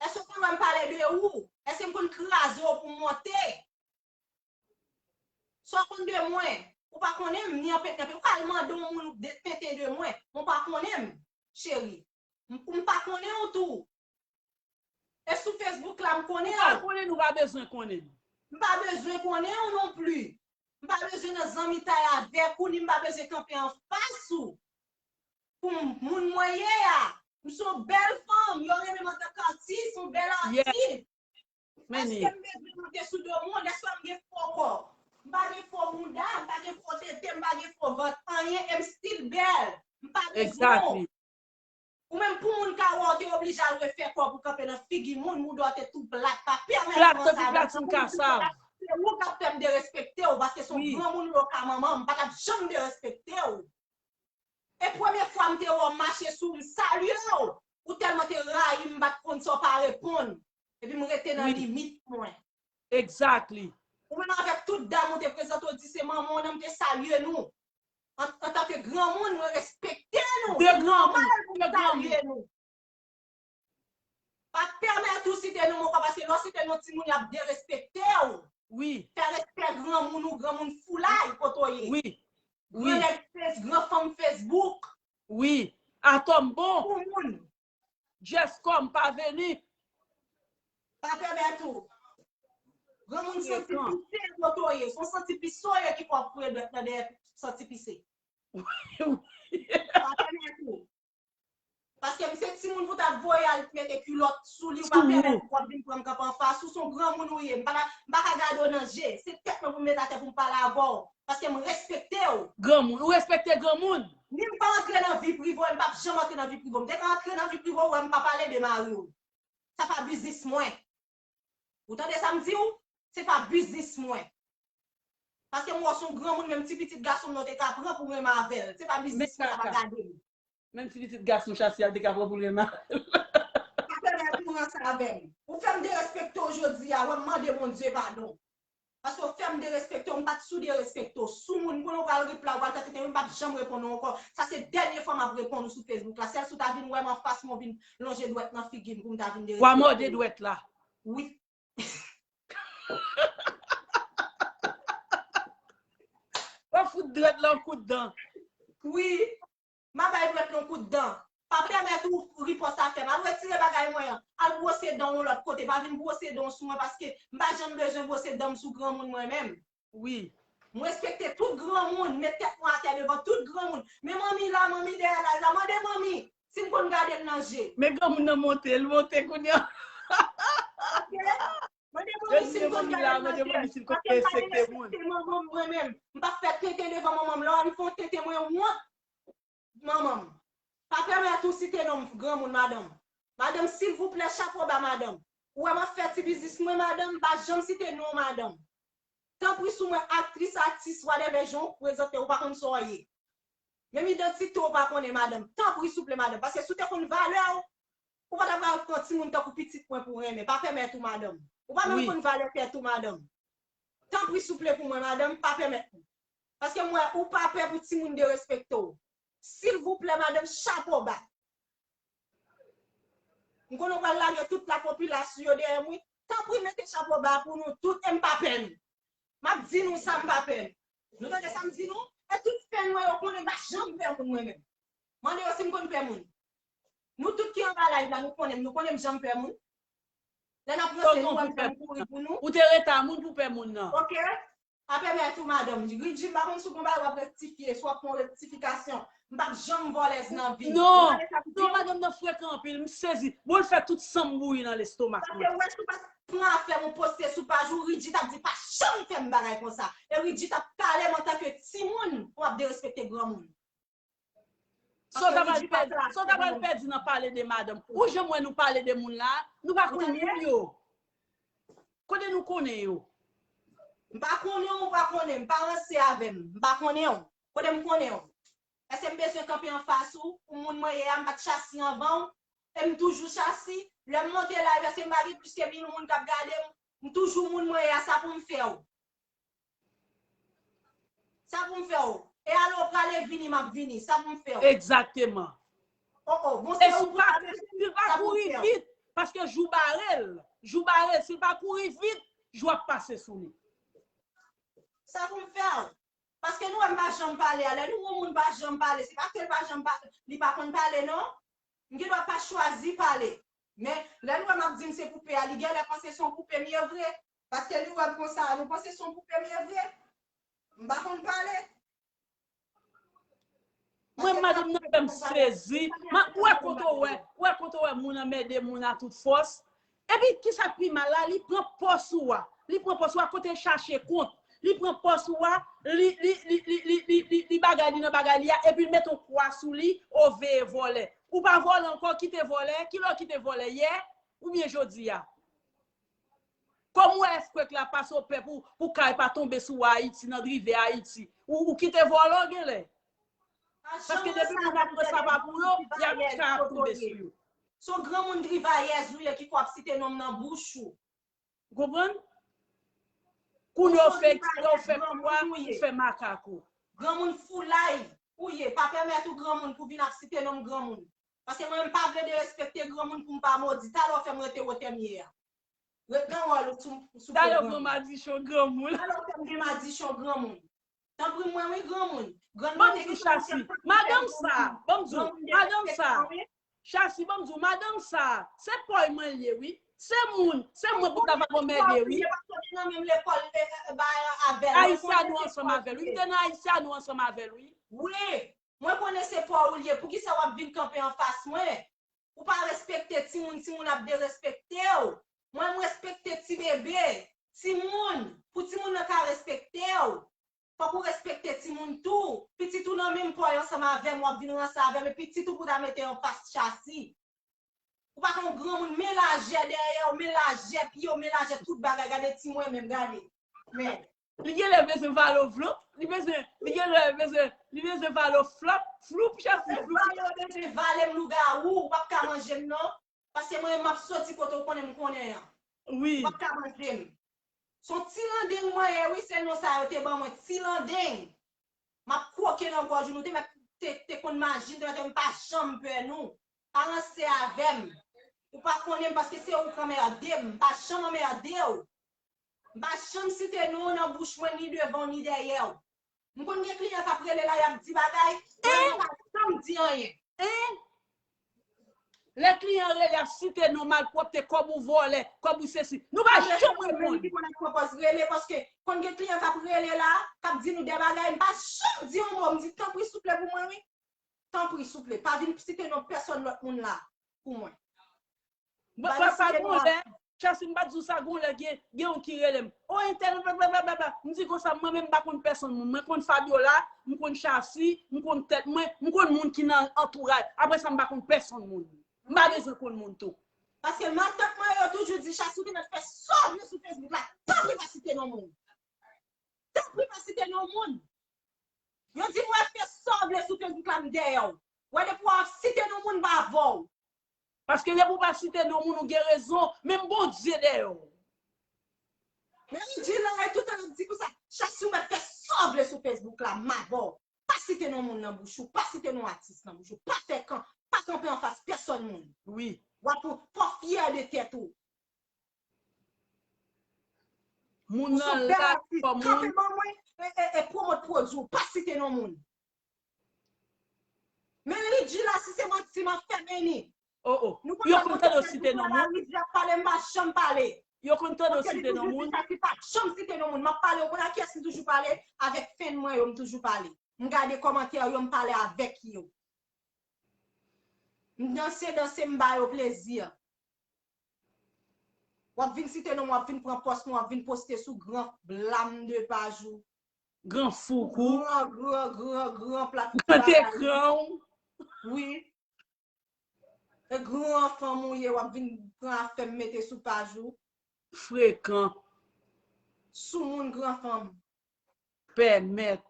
Èske w konn wè m pale de ou? Èske m konn kraze w pou m monte? Sa w konn de mwen? Ou pa konnen m, ni anpete, ou ka al mande yon moun de tenten de mwen, men w pa konnen m, cheri. M, m pa konnen w tou. E sou Facebook la, m konnen w. Ou pa konnen n, ou pa bezwen konnen n. M pa bezwen konnen w non pli. M pa bezwen nan zanmitay avèk ou, ni m pa bezwen kanpe anfas ou. Pou m, moun mwen ye a, m se yon bèl fanm, yo rele m antanke atis, yon bèl atis. Èske m bezwen monte sou do moun? Èske m gen fo kò? M pa gen fo mouda, m pa gen fo tete, m pa gen fo vant, anyen, e m still bèl. M pa bezwen w. Ou menm pou moun ka wè w, te oblije al refè kò w pou kanpe nan figi moun, mouda w te tou plat, pa pèmèt ou ansa avè m. Se ou k ap fè m derespekte w, paske se yon granmoun ou ye, ou ka manman m, m pa t ap janm derespekte w. E premye fwa m te wè w mache sou m, salye w. Ou tèlman te rayi m, m pa t konn sa w pa reponn. Epi m rete nan limit mwen. Exactly. Ou menm avèk tout dam ou te prezante w, di se manman w nan, m te salye nou. An, antanke granmoun, mwen respekte nou. Se nòmal pou m salye nou. Pa pèmèt ou site non m ankò, paske lè w site non timoun, y ap derespekte w. Wi. Fè respè granmoun ou, granmoun foulay kote w ye. Wi. Wi. Gran nèg Face, gran fanm Facebook. Wi. Atò m bon. Pou moun. Jess Kòm pa vini. Pa pèmèt ou. Granmoun santi pise kote w ye. Se yon santi pise w ye ki fè w ap foure dwèt nan dèyè santi pise. Pa pèmèt ou. Paske m se timoun pou w t ap voye al mete kilòt sou li, ou pa pèmèt w ap vin pran m kanpe anfas ou, se yon granmoun ou ye. M pa ka, m pa ka gade w nan je. Se tèt mwen pou m met atè pou m pale avè w. Paske m respekte w. Granmoun, ou respekte granmoun? Ni m pa antre nan vi prive w, e m p ap janm antre nan vi prive w. M te ka antre nan vi prive w, ou wè m pa pale de mari w. Sa pa biznis mwen. Ou tande sa m di w? Se pa biznis mwen. Paske m wè w se yon granmoun, menm ti pitit gason m nan w te ka pran pou renmen avè l. Se pa biznis mwen, pa gade m. Menm ti pitit gason Chassy a l te ka pran pou l renmen avè l. Pa pèmèt ou ranse avè m. Ou fè m derespekte w jodi a, wè m mande Bondye padon. Paske w fè m derespekte w, m pa t sou derespekte w. Sou moun, m konnen w pral reply, w pral fè tenten, m p ap janm reponn ou ankò. Sa se dènye fwa m ap reponn ou sou Facebook la. Sèl si w ta vin wè m anfas mwen, w vin lonje dwèt nan figi m pou m ta vin derespekte w. W a mòde dwèt la. Wi. W a fout dwèt la yon kout dan. Wi. M a bay dwèt la yon kout dan. Pa pèmèt ou ripòs afè m. Al retire bagay mwen an. Al bwose dan w yon lòt kote. Pa vin bwose dan w sou mwen paske m pa janm bezwen bwose dan m sou granmoun mwen menm. Wi. M respekte tout granmoun, met tèt mwen atè devan tout granmoun. Men manmi la, manmi dèyè laj la, mande manmi si m konn gade l nan je. Men granmoun nan monte, l monte kounye a. Mande manmi si m konn gade l nan je. Paske m pa derespekte manman m mwen menm. M pa fè tenten devan manman m. Lè w al fè yon tenten, mwen wont manman m. Pa pèmèt ou site non m granmoun, madanm. Madanm, silvouplè, chapo ba, madanm. Ou wè m ap fè ti biznis mwen, madanm, m pa janm site non w, madanm. Tanpri sou mwen, aktris, atis, whatever, jan w prezante, ou pa konn sa w ye. Menm idantite w pa konnen, madanm. Tanpri, souple, madanm. Paske si w te konn valè w, ou pa ta pral pran timoun tankou pitit mwen pou renmen. Pa pèmèt ou, madanm. Ou pa menm konn valè tèt ou, madanm. Tanpri, souple, pou mwen, madanm, pa pèmèt mwen. Paske m wè ou pa pè pou timoun derespekte w. Silvouplè, madanm, chapo ba. M konnen w pral lage tout lapopilasyon dèyè m, wi. Tanpri, mete chapo ba pou nou tout, e m pa pè nou. M ap di nou sa, m pa pè nou. Nou tande sa m di nou? E tout fè nou yo konnen m pa janm pè moun mwen menm. Mande yo si m konn pè moun. Nou tout ki anba live la, nou konnen m, nou konnen m janm pè moun. Lè n ap ranse, nou wè m fè m kouri pou nou. Ou te reta moun pou pè moun nan. Ok. Pa pèmèt ou, madanm. Ridji, m pa konn si w gon bagay w ap rektifye, si w ap fè yon rektifikasyon. M p ap janm vòlèz nan vi m. Non, non, madanm nan frekan anpil, m sezi. Bon, l fè tout san m bouyi nan lestomak mwen. Paske wè, si w pa t pran afè m ou poste sou paj ou, Ridji t ap di pa janm fè m bagay konsa. E Ridji t ap pale m antanke timoun pou m ap derespekte granmoun. Sa w ta pral pèdi, sa w ta pral pèdi nan pale de madanm. Ou janm wè nou pale de moun la, nou pa konn moun yo. Kote nou konnen yo? M pa konnen w, ou pa konnen m. Pa ranse avè m. M pa konnen w. Kote m konnen w? Èske m bezwen kanpe anfas ou? Ou moun mwen ye a, m pa t chasi anvan w? E m toujou chasi? Lè m monte live, èske m pa gen plis ke mil moun k ap gade m? M toujou moun mwen ye a, sa pou m fè w? Sa pou m fè w? E alò w prale vini, m ap vini. Sa pou m fè w? Egzakteman. Oh, oh. Bon, se ou pou ta vle, si l pa kouri vit, paske jou bare l. Jou bare l, si l pa kouri vit, jou ap pase sou li. Sa pou m fè w? Paske nou wè m pa janm pale a. Lè nou wè yon moun pa janm pale, se paske l pa janm pale, li pa konn pale, non. M gendwa pa chwazi pale. Men, lè nou wè m ap di m se poupe a, li genlè panse se yon poupe m ye vre. Paske li wè m konsa, nou panse se yon poupe m ye vre. M pa konn pale. Mwen, madanm nan fè m sezi. Ou wè kote w wè, ou wè kote w wè moun anmède moun a tout fòs. Epi, kisa k pi mal la, li pran pòs ou a. Li pran pòs ou a, kote l chache kont. Li pran pòs ou a, li, li, li, li, li, li, li, li bagay li nan bagay li a, epi l mete yon kwa sou li, o veye vòlè. Ou pa vòlè ankò, kite vòlè. Kilè w kite vòlè? Yè oubyen jodi a? Kòm ou wè èfkwek la pase, w pè pou, pou kay pa tonbe sou Ayiti, nan rive Ayiti. Ou, ou kite vòlè w genlè. Paske depi moun ap pran sa pa pou yo, y ap kay ap tonbe sou yo. Se yon granmoun drivayèz ou ye ki ko ap site non m nan bouch ou. Ou konprann? Kounye a w fè, kounye a w fè kwa, ou fè makak ou. Granmoun foulay ou ye. Pa pèmèt ou granmoun pou vin ap site non m granmoun. Paske mwen menm m pa vle derespekte granmoun pou m pa modi. Talè w fè m rete wotè m ye a. Ret nan wòl ou sou, sou pye granmoun. Talè w pran madichon granmoun. Talè w fè m gen madichon granmoun. Tanpri mwen wi granmoun. Granmoun te gen pou fè m. Madanm sa, ban m di w, madanm sa. Chasi, ban m di w, madanm sa, se pòy mwen l ye wi. Se moun, se mwen pou ta va anmède wi. Mwen pa soti nan menm lekòl avè l. Ayisyen nou ansanm avè l wi. M te nan Ayisyen nou ansanm avè l wi. Wi. Mwen konnen se pa w li ye. Poukisa w ap vin kanpe anfas mwen? Ou pa respekte timoun, timoun ap derespekte w. Mwen, m respekte ti bebe, timoun, pou timoun nan ka respekte w. Fòk ou respekte timoun tou. Pitit ou nan menm pòy ansanm avè m, w ap vin ranse avè m, e pitit ou pou ta mete anfas Chasi. Ou pa konn granmoun, men lajè dèyè w, men lajè pye w, men lajè tout bagay. Gade ti mwen menm, gade. Men. Li genlè bezwen vale w flop, li bezwen, li genlè bezwen, li bezwen vale w flop, floup, Chasi, floup. Vale w bezwen vale m lougawou, ou p ap ka manje m non. Paske mwen menm m ap soti kote w konnen m konnen an. Wi. Ou p ap ka manje m. Se yon ti landeng mwen ye wi, se non sa yo te ban mwen, ti landeng. M ap kwoke nan gòj ou, nou te mèt te, te konn maji, nou te mèt, m pa janm pè nou. Pa ranse avè m. Ou pa konnen m paske se ou k anmède m, m pa janm anmède w. M pa janm site non w nan bouch mwen, ni devan w, ni dèyè w. M konn gen kliyan k ap rele la, y ap di bagay, mwen m pa janm di anyen. Lè kliyan rele ap site non malpwòpte, kòb ou vòlè, kòb ou sesi. Nou pa janm reponn. Ki konn ap pran pòz rele, paske konn gen kliyan k ap rele la, k ap di nou de bagay, m pa janm di yon mo, m di tanpri souple pou mwen wi. Tanpri souple, pa vin site non pèsonn lòt moun la pou mwen. Mwen pa sa gon lè, Chassi m pa di w sa gon lè gen gen yon ki rele m. O entèl blablabla. M di konsa mwen menm m pa konn pèsonn moun. Mwen konn Fabiola, m konn Chassi, m konn tèt mwen, m konn moun ki nan antouraj. Apre sa m pa konn pèsonn moun. M pa bezwen konn moun tou. Paske matant mwen yo toujou di Chassi ou te mèt fè sa w vle sou Facebook la. Tanpri pa site non moun. Tanpri pa site non moun. Yo di m wè fè sa w vle sou Facebook la m dèyè w. Wè depi w ap site non moun m pa avè w. Paske depi w pa site non moun ou gen rezon, menm Bondye dèyè w. Men Ridjila e toutan l ap di konsa, Chassi ou mèt fè sa w vle sou Facebook la m avè w. Pa site non moun nan bouch ou, pa site non atis nan bouch ou, pa fè kan, pa kanpe anfas pèsonn moun. Wi. W ap fò fyè de tèt ou. Moun nan la kòm moun. Kanpe ban mwen e, e, e pwomot pwodui w, pa site non moun. Men Ridjila si se manti m ap fèmen li. Oh, oh. Yo konn tande w site non moun. Ridjila ap pale m pa janm pale. Yo konn tande w site non moun. Ki pa janm site non moun. M ap pale, ou konn ak kiyès m toujou pale? Avèk fèn mwen yo m toujou pale. M gade kòmantè yo, m pale avèk yo. M danse, danse, m ba yo plezi. W ap vin site non m, w ap vin pran pòs mwen, w ap vin poste sou gran blam de paj ou. Gran fouk ou. Gran, gran, gran, gran plat. Gran ekran ou. Wi. E gran fanm ou ye, w ap vin pran afè m mete sou paj ou. Frekan. Soumoun gran fanm. Pèmèt.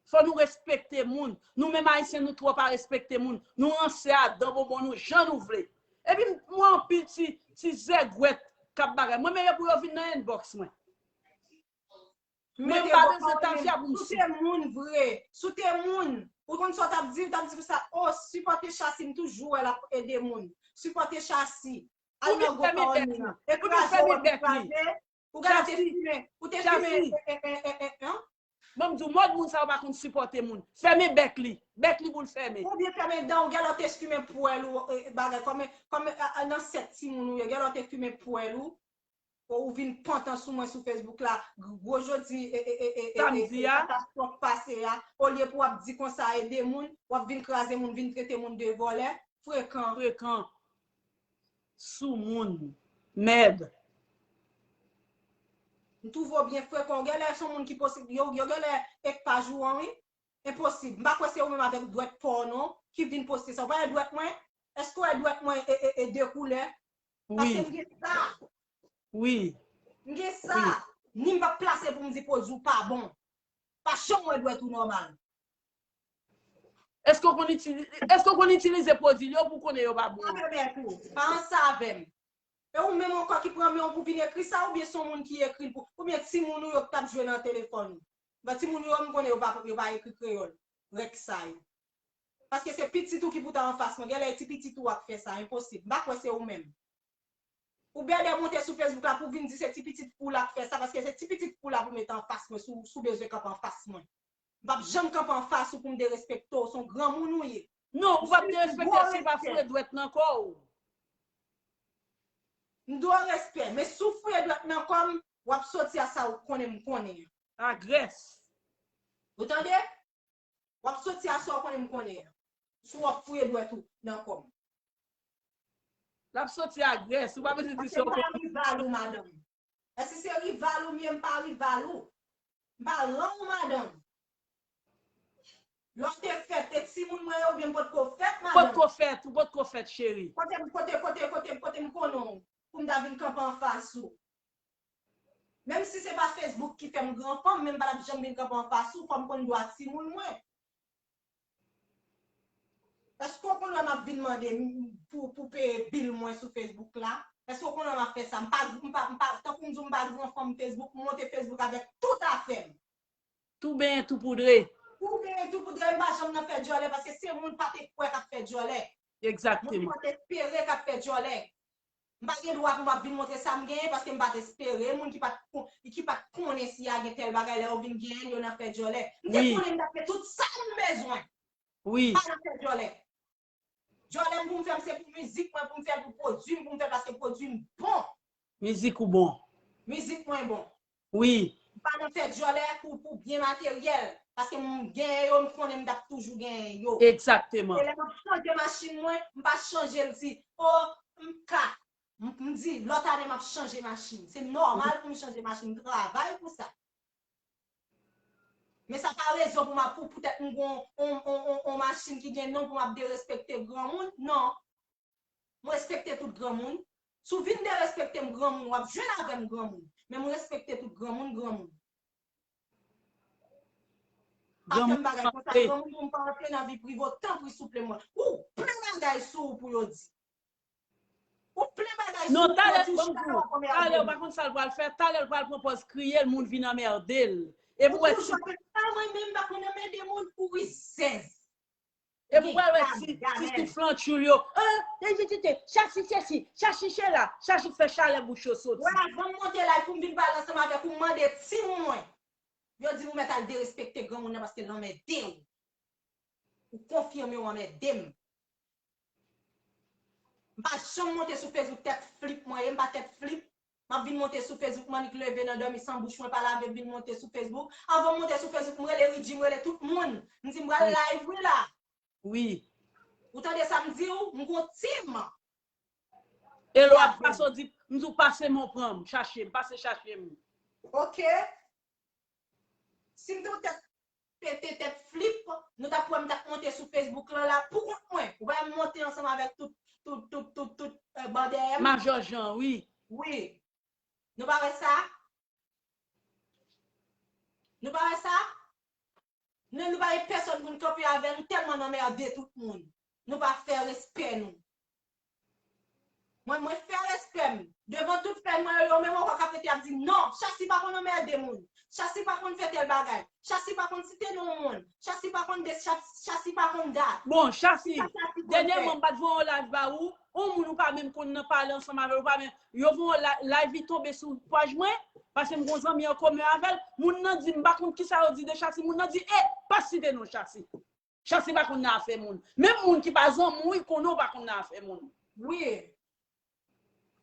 Fò nou respekte moun. Nou menm Ayisyen, nou twò pa respekte moun. Nou ranse a dan bonbon nou jan nou vle. Epi m wè anpil ti, ti zègwèt k ap bagay. Mwen, men yo pou yo vin nan inbox mwen. Mwen, m pa bezwen tafya pou m sou. Si w te moun vre, si w te moun, ou konn sa w t ap di, ou t ap di konsa, o, sipòte Chassi, m toujou wè l ap ede moun. Sipòte Chassi. Al nan gwo kawòl moun nan. Ekraze w ap ekraze. Ou gade te fimen. Ou te fimen. Ban m di w, mòd moun sa yo pa konn sipòte moun. Fèmen bèk li. Bèk li pou l fèmen. Oubyen fèmen dan ou, gèlè w te fimen pwèl ou bagay kòm kòm nan sèt timoun ou ye, gèlè w te fimen pwèl ou. Ou vin pantan sou mwen sou Facebook la. Gwo jodi e e e e e katastwòf pase a. Olye pou w ap di konsa ede moun, w ap vin kraze moun, vin trete moun de vòlè. Frekan. Frekan. Soumoun. Mèd. M twouve w byen frekan. Ou genlè se yon moun ki posib. Yo, yo genlè ek paj ou an, wi. Enposib. M pa kwè se ou menm avèk dwèt pa w non ki vin poste sa. Ou pa wè dwèt mwen? Èske w wè dwèt mwen e, e, e de koulè? Paske m gen sa. Wi. M gen sa. Ni m p ap plase pou m di pwodui w pa bon. Pa janm wè dwèt ou nòmal. Èske w konn itilize, èske w konn itilize pwodui yo pou w konnen yo pa bon? Pa fè bèk ou. Pa ranse avè m. E ou menm ankò ki pran men w pou vin ekri sa, oubyen se yon moun ki ekri l pou, oubyen timoun ou yo k t ap jwe nan telefòn ou. Bon, timoun yo, m konnen yo pa, yo pa ekri kreyòl. Rèk sa yo. Paske se pitit ou ki pou ta anfas mwen. Genlè e ti pitit ou a k fè sa, enposib. M pa kwè se ou menm. Ou bèdè monte sou Facebook la pou vin di se ti pitit pou w la k fè sa, paske se ti pitit pou w la pou mete anfas mwen, si w, si w bezwen kanpe anfas mwen. M p ap janm kanpe anfas ou pou m derespekte w, se yon granmoun ou ye. Non, ou p ap derespekte si w pa foure dwèt nan kò w. M dwe w respè, men si w foure dwèt nan kò m, w ap soti a sa w konnen m konnen an. Agrès. Ou tande? W ap soti a sa w konnen m konnen an. Si w ap foure dwèt ou nan kò m. L ap soti agrès, ou pa bezwen di se w konnen. Rival ou, madanm. Èske se rival ou m ye? M pa rival ou. M pa ran ou, madanm. Lè w te fèt, e timoun mwen yo, oubyen m potko fèt, madanm? Potko fèt, ou potko fèt, cheri. Kote, kote, kote, kote, kote m konnen w pou m ta vin kanpe anfas ou? Menm si se pa Facebook ki fè m gran fanm, men m pa t ap janm vin kanpe anfas ou, fò m konn dwa timoun mwen. Èske w konn lè m ap vin mande pou, pou peye bil mwen sou Facebook la? Èske w konn lè m ap fè sa? M pa, m pa, m pa, tankou m di w m pa gran fanm Facebook, m monte Facebook avèk tout afè m. Tou benyen, tou poudre. Tou benyen, tou poudre, m pa janm nan fè djòlè, paske se moun pa te kwè k ap fè djòlè. Moun pa te espere k ap fè djòlè. M pa gen dwa pou m ap vin montre sa m genyen, paske m pa t espere. Moun ki pa t kon-, ki pa t konnen si y a gen tèl bagay, lè yo vin genyen l, yo nan fè djòlè. M te konnen m t ap fè tout sa m bezwen. Pa nan fè djòlè. Djòlè m pou m fè m se pou mizik mwen, pou m fè l pou pwodui m, pou m fè l paske pwodui m bon. Mizik ou bon. Mizik mwen bon. Wi. M pa nan fè djòlè pou, pou byen materyèl. Paske m genyen yo, m konnen m t ap toujou genyen yo. Egzakteman. E lè m ap chanje machin mwen, m pa chanje l di, o, m ka. M, m di, lòt ane m ap chanje machin. Se nòmal pou m chanje machin, m travay pou sa. Men sa pa rezon pou m ap, pou poutèt m gon on, on, on, on machin ki gen non pou m ap derespekte granmoun, non. M respekte tout granmoun. Si w vin derespekte m granmoun, w ap jwenn avè m granmoun. Men m respekte tout granmoun, granmoun. Pa fè m bagay konsa, granmoun, pou m pa antre nan vi prive w, tanpri souple mwen. Ou plen bagay sou ou pou yo di. Ou plen bagay sou ou pou yo di, ou chita nan yon kòmè avè m. Talè ou pa konn sa l pral fè, talè l pral pran pòz kriye l, moun vin anmède l. Epi w wè si. Mwen menm m pa konn anmède moun pou rizèz. Epi w pral wè si, si, si flanchou l yo. Ah, te, te, te, te, Chachi sesi, Chachi sela, Chachi fè chalè bouch yo soti. Wè, avan m monte live pou m vin pale ansanm avèk ou, m mande tim mwen. Yo di m ou mèt al derespekte granmoun nan paske l anmède w. Ou konfime w anmède m. M pa janm monte sou Facebook tèt flip mwen ye, m pa tèt flip. M ap vin monte sou Facebook, m annik leve nan dòmi san bouch mwen pa lave, m vin monte sou Facebook. Anvan m monte sou Facebook, m rele Ridji, m rele tout moun. M di m pral live wi la. Wi. Ou tande sa m di w? M gon tim. E lè w ap pase w di, m di w pase men w pran m, chache m, pase chache m. Ok. Si m te w tèt pete, tèt flip, nou t ap wè m t ap monte sou Facebook lan la pou kont mwen. Ou pa wè m monte ansanm avèk tout, tout, tout, tout, tout, euh, bandè m. Majò Jan, wi. Wi. Nou pa wè sa? Nou pa wè sa? Nou, nou pa gen pèsòn pou n kanpe avè nou, tèlman n anmède tout moun. Nou pa fè respè nou. Mwen, mwen fè respè m. Devan tout fèy mwen yo, yo menm ankò k ap rete ap di, non, Chachi pa konn anmède moun. Chachi pa konn fè tèl bagay. Chachi pa konn site non moun. Chachi pa konn de, Chachi pa konn dat. Bon, Chachi, dènyèman m pa t voye yon live ba ou, yon moun ou pa menm konn nan pale ansanm avè l, ou pa menm, yo voye yon live, li tonbe sou paj mwen, paske m gon zanmi an komen avè l, moun nan di, m pa konn kisa yo di de Chachi, moun nan di, e, pa site non Chachi. Chachi pa konn nan afè moun. Menm moun ki pa zanmi w, li konnen w pa konn nan afè moun. Wi.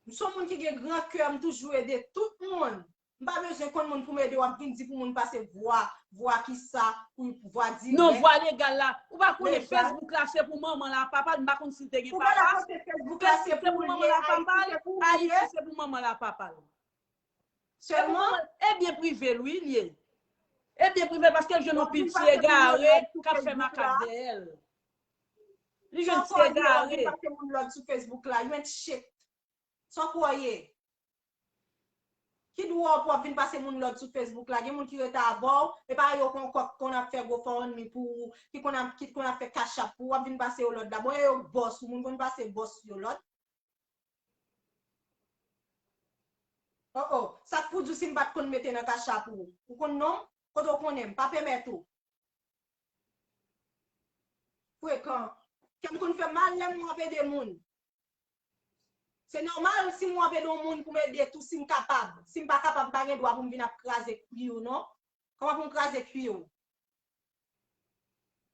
M se yon moun ki gen gran kè, m toujou ede tout moun. M pa bezwen konn moun pou m ede, w ap vin di pou moun pase vwa, vwa kisa, pou vwa dirèk. Non, vwa legal la. Ou pa konnen Facebook la se pou manman l ak papa l, m pa konn si l te gen papa. Facebook se pou manman l ak papa l, Ayiti se pou manman l ak papa l. Sèlman. E byen prive l, wi, li ye. E byen prive l paske l jwenn yon piti egare k ap fè makak dèyè l. Li jwenn ti egare. Pase moun lòd sou Facebook la, you ain't shit. Sa w kwè w ye? Ki dwa w pou w ap vin pase moun lòd sou Facebook la? Gen moun ki rete avè w, e pa yo kon kòk konn ap fè GoFundMe pou ou, ki konn ap, ki konn ap fè Cash App pou ou, w ap vin pase yo lòd la. Bon, e yo bòs ou, moun konn pase bòs yo lòd. Oh, oh, sa k pou di w si m pa t konn mete nan Cash App ou? Ou konn non m? Kote w konnen m? Pa pèmèt ou. Frekan. Kè m konn fè m mal lè m w ap ede moun. Se nòmal si m w ap ede yon moun pou m ede tou si m kapab. Si m pa kapab, m pa gen dwa pou m vin ap kraze kwi w non. Kòman pou m kraze kwi w?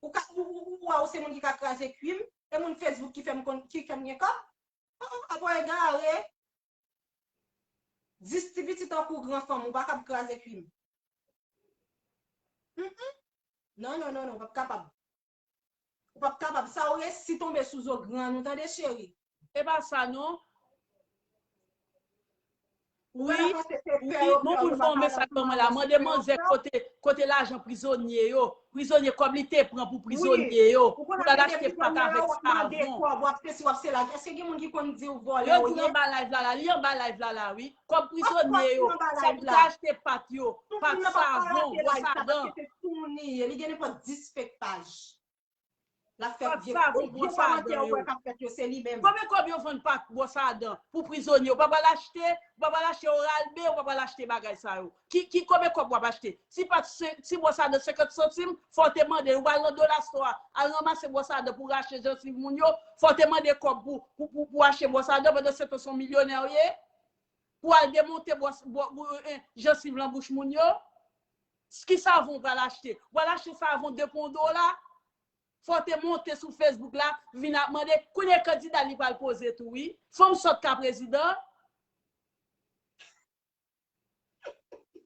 Ou ka, ou, ou, ou wè ou se moun ki ka kraze kwi m, e moun Facebook ki fè m konn, ki fè m gen kòb? Oh, oh, apa w egare? Dis ti piti tankou gran fanm, ou pa kab kraze kwi m. Mm, mm. Non, non, non, non, ou p ap kapab. Ou p ap kapab. Sa ou resi tonbe sou zo grann ou, tande, cheri. E pa sa, non. Wi, wi, yon moun voye yon mesaj ban mwen la. Mande manzè kote, kote lajan prizonye yo. Prizonye, kòb li te pran pou prizonye yo. Pou l al achte pat avèk savon. Yo di l anba live la la. Li anba live la la, wi. Kòb prizonye yo. Sa pou te achte pat yo. Pat, savon, bwòs a dan. Li gen nenpòt dis fake paj. L ap fè vye, vye kòmantè ou wè k ap fèt yo, se li menm. Konbyen kòb yo vann pat, bwòs a dan pou prizonye? Ou pa pral achte, ou pa pral achte Oral-B, ou pa pral achte bagay sa yo. Ki, ki konbyen kòb w ap achte? Ti pat, ti bwòs a dan senkant santim, fò w te mande l. Ou pral nan Dollar Store a, al ranmase bwòs a dan pou rache jansiv moun yo, fò w te mande kòb pou, pou, pou, pou achte bwòs a dan, pandan se tan se yon milyonè w ye. Pou al demonte bwòs, bwò, bwò, eh, eh, jansiv lan bouch moun yo. Ki savon w pral achte? W pral achte savon de pou yon dola? fò w te monte sou Facebook la, vin ap mande, kounye a kandida li pral poze tou, wi. Fanm sòt ka prezidan.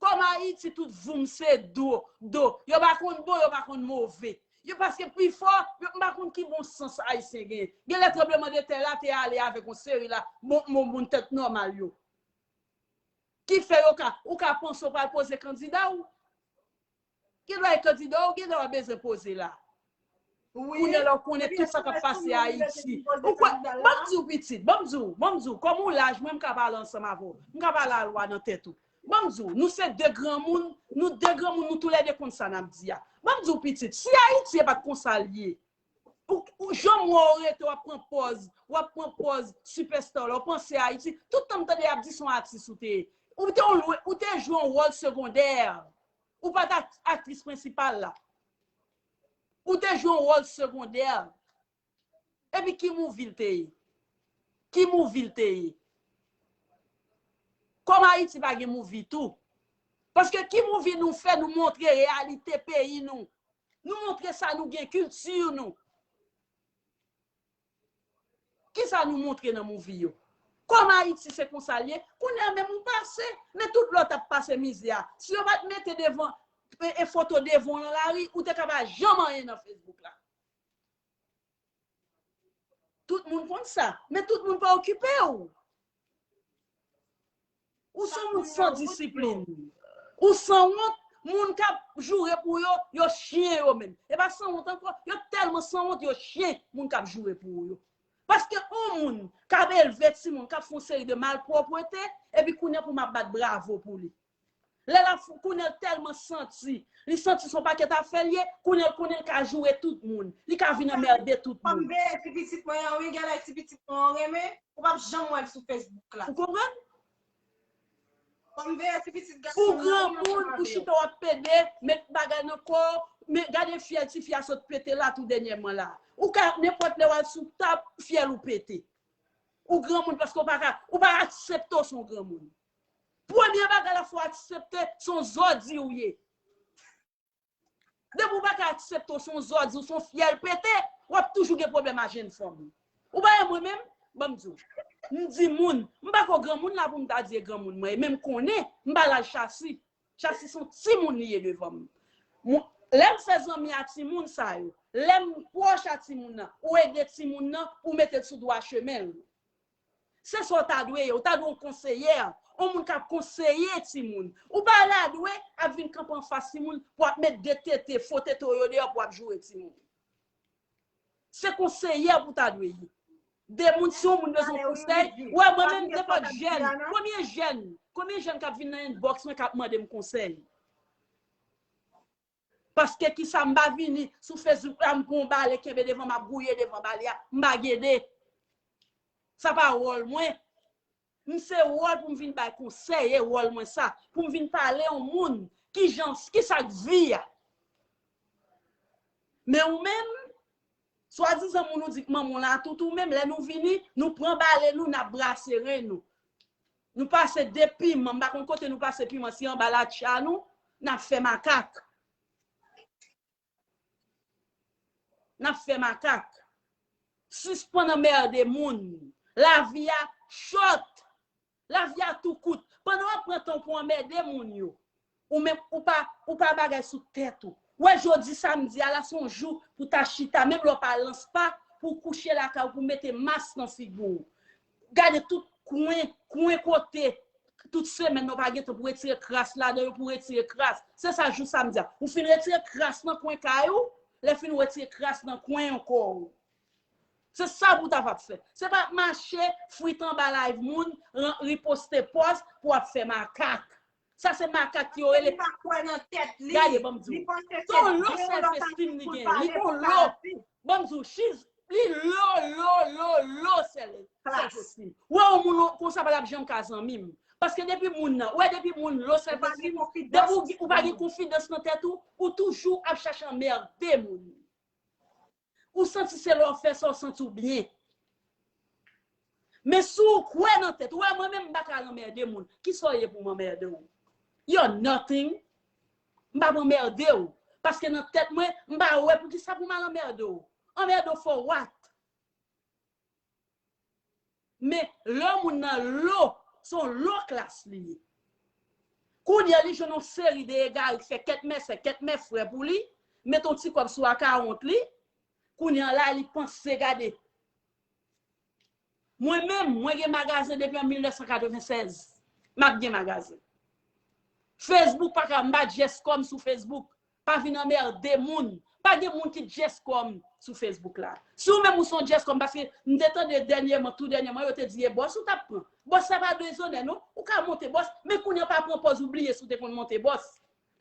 Kòm Ayiti, tout voum se do, do. Yo pa konn bon, yo pa konn move. Yo paske pifò, yo m pa konn ki bon sans Ayisyen gen. Gen lè tranblemanntè la te ale avèk yon seri la, bon, bon, moun tèt nòmal yo. Ki fè yo ka, ou ka panse w pral poze kandida w? Gen dwa e kandida w, gen dwa w bezwen poze la. Kounye a la w konnen tout sa k ap pase Ayiti. Ou kwè, ban m di w pitit, ban m di w, ban m di w, kòm ou laj mwen, m ka pale ansanm avè w. M ka pale a lwa nan tèt ou. Ban m di w, nou se de granmoun, nou de granmoun, nou toulède konn sa n ap di a. Ban m di w pitit, si Ayiti e pa t konsa l ye, ou, ou, jan m wè w rete, w ap pran pòz, w ap pran pòz sipèsta la, w panse Ayiti, tout tan m tande y ap di se yon atis ou te ye. Ou te yon lwe, ou te jwe yon wòl segondè. Ou pa t ak-, aktris prensipal la. Ou te jwe yon wòl segondè. Epi ki movie l te ye? Ki movie l te ye? Kòm Ayiti pa gen movie tou. Paske ki movie nou fè, nou montre reyalite peyi nou. Nou montre sa nou gen, kilti nou. Kisa nou montre nan movie yo? Kòm Ayiti se konsa l ye, kounye a menm ou pase, men tout lòt ap pase mizè a. Si yo pa t mete devan, e, e foto devan w nan lari, ou te ka pa janm anyen nan Facebook la. Tout moun konn sa, men tout moun pa okipe w. Ou se yon moun san disiplin. Ou sanwont, moun k ap joure pou yo, yo chen yo menm. E pa sanwont ankò, yo tèlman sanwont, yo chen moun k ap joure pou yo. Paske yon moun k ap elve timoun, k ap fè yon seri de malpwòpte, epi kounye a pou m ap bat bravo pou li. Lè l ap f-, kounye a l tèlman santi, li santi se yon pakèt afè l ye, kounye a l konnen l ka joure tout moun, li ka vin anmède tout moun. Fò m veye ti pitit mwen an, wi, genlè ti pitit mwen an renmen, ou p ap janm wè l sou Facebook la. Ou konprann? Fò m veye ti pitit gason m nan, wi, m ap gade. Ou granmoun, ou chita w ap pede, met bagay nan kò w, men gade fyèl tifi a sot pete la tou dènyèman la. Ou ka, nenpòt lè w al sou tab, fyèl ou pete. Ou granmoun paske w pa ka, ou pa aksepte w se yon granmoun. Premye bagay la fò w aksepte, se yon zòdi ou ye. Depi w pa ka aksepte w se yon zòdi, ou se yon fyèl pete, w ap toujou gen pwoblèm a jenn fanm. Ou pa wè mwen menm? Ban m di w. M di moun, m pa ko granmoun la pou m ta di e granmoun mwen ye, men m konnen, m pa laj Chasi. Chasi se yon timoun li ye devan m. Mwen, lè m fè zanmi a timoun sa yo, lè m pwòch a timoun nan, ou ede timoun nan, ou mete l sou dwa chemen l. Se sa w ta dwe ye. Ou ta dwe yon konseyè. Yon moun k ap konseye timoun. Ou pa la dwe ap vin kanpe anfas timoun pou ap met de tete, fo tete w yo deyò pou ap joure timoun. Se konseyè pou ta dwe ye. De moun, si yon moun bezwen konsèy, wè, mwen menm, nenpòt jèn, konbyen jèn, konbyen jèn k ap vin nan inbox mwen k ap mande m konsèy? Paske kisa m pa vini sou Facebook la, m pran yon bale kenbe devan, m ap gouye devan bale a, m pa gede. Sa pa wòl mwen. M se wòl pou m vin bay konsèy, e wòl mwen sa, pou m vin pale yon moun, kijan, kisa k vi a. Men ou menm, swadizan moun ou di k manman w la tout ou menm, lè nou vini, nou pran bale nou, n ap brase ren nou. Nou pase de piman, m pa konn kote nou pase piman, si anba latcha nou, n ap fè makak. N ap fè makak. Sispann anmède moun. Lavi a chòt. Lavi a tou kout. Pandan w ap pran tan w pou w anmède moun yo, ou menm, ou pa, ou pa bagay sou tèt ou. Wè, jodi samdi a la, se yon jou pou ta chita, menm lè w pa lanspa, pou w kouche lakay ou, pou w mete mas nan figi w. Gade tout kwen, kwen kote, tout semèn nan, w pa gen tan pou retire kras ladan yo, pou w retire kras. Se sa jou samdi a. Ou fin retire kras nan kwen kay ou, lè fin ou retire kras nan kwen yon kò w. Se sa pou w ta va fè. Se pa mache frit anba live moun, ran-, riposte pòs pou w ap fè makak. Sa se makak yo rele. Li pa kwè nan tèt li. Gade, ban m di w. Se yon low self esteem li gen. Li gen yon low. Ban m di w, she's, li low, low, low, low self, self esteem. Wè yon moun konsa pa t ap janm ka zanmi m. Paske depi moun nan, wè depi moun low self esteem, depi ou, ou pa gen konfidans nan tèt ou, ou toujou ap chache anmède moun. Ou santi se lè w fè sa w santi w byen. Men si w kwè nan tèt ou, wè mwen menm m pa ka al anmède moun. Kisa w ye pou m anmède w? You're nothing. M p ap anmède w. Paske nan tèt mwen, m pa wè poukisa pou m al anmède w. Anmède w for what? Men lè moun nan lo, se yon lo klas li ye. Kounye a li jwenn yon seri de egare ki fè kèt mè sè, kèt mè frè pou li, met yon ti kòb sou akawont li, kounye a la li panse gade. Mwen menm, mwen gen magazen depi an mil nèf san katreven sèz. M ap gen magazen. Facebook pa ka, m pa djès kò m sou Facebook. Pa vin anmède moun. Pa gen moun ki djès kò m sou Facebook la. Si w menm ou se yon djès kò m, paske m te tande dènyèman, tou dènyèman, yo te di e bòs ou t ap pran. Bòs sa pa dezonè non. Ou ka monte bòs, men kounye a pa pran pòz ou bliye si w te konn monte bòs.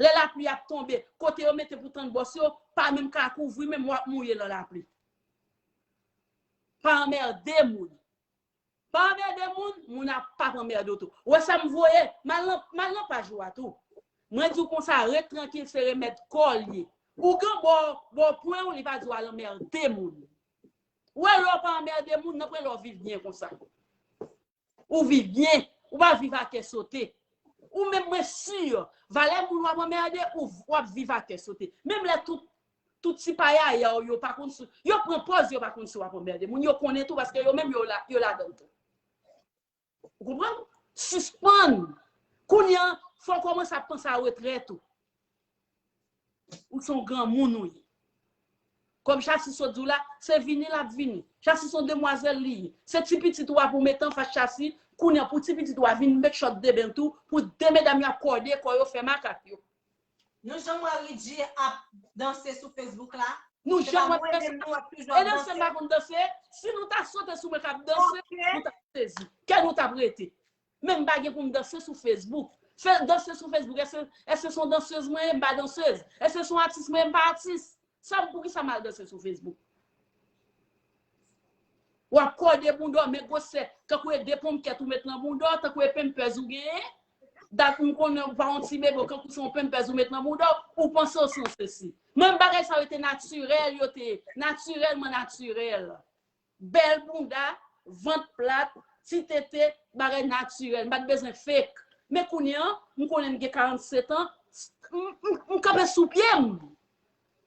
Lè lapli ap tonbe, kote yo mete pou tann bòs yo, pa menm ka kouvri, menm w ap mouye nan lapli. Pa anmède moun. Pa anmède moun, moun ap pap anmède w tou. Ou wè sa m voye? M al nan, m al nan paj ou a tou. Mwen di w konsa, ret trankil, se remèd kò l ye. Ougan bò, bò pwen w, li pa di w al anmède moun. Ou wè lè w pa anmède moun, nan pwen lè w viv byen konsa. Ou viv byen, ou pa viv a kè sote. Ou menm mwen si, valè moun w ap anmède, ou w ap viv a kè sote. Menm lè tout, tout ti payaya w yo pa konn si, yo pran pòz yo pa konn si w ap anmède moun, yo konnen tou paske yo menm yo la, yo ladan l tou. Ou konprann? Sispann. Kounye a, fò w kòmanse ap panse a retrèt ou. Ou se yon granmoun ou ye. Kòm Chasi sot di w la, se vini l ap vini. Chasi se yon demwazèl li ye. Se ti pitit ou a pou w mete anfas Chasi, kounye a pou ti pitit ou a vin make sure demen tou, pou de medam yo ap kòde kò yo fè makak yo. Nou janm wè Ridji ap danse sou Facebook la? Nou janm wè danse. E danse m pa konn danse. Si nou ta sote sou mwen k ap danse, nou t ap sezi. Kè nou t ap rete. Men m pa gen pou m danse sou Facebook. Fè danse sou Facebook, èske, èske se yon dansez mwen ye? M pa dansez. Èske se yon atis mwen ye? M pa atis. Sa m, poukisa m al danse sou Facebook? W ap kòde bounda w, men gwosè, tankou e de ponmkèt ou met nan bounda w, tankou e pampers ou genyen. Dat m konnen w pa yon ti bebe, kankou se yon pampers ou met nan bounda w, ou panse w se yon sesi. Mwen, bagay sa yo te natirèl, yo te natirèlman natirèl. Bèl bounda, vant plat, ti tete, bagay natirèl. M pa t bezwen fake. Men kounye a, m konnen m gen karannsèt an, m, m, m kanpe sou pye m.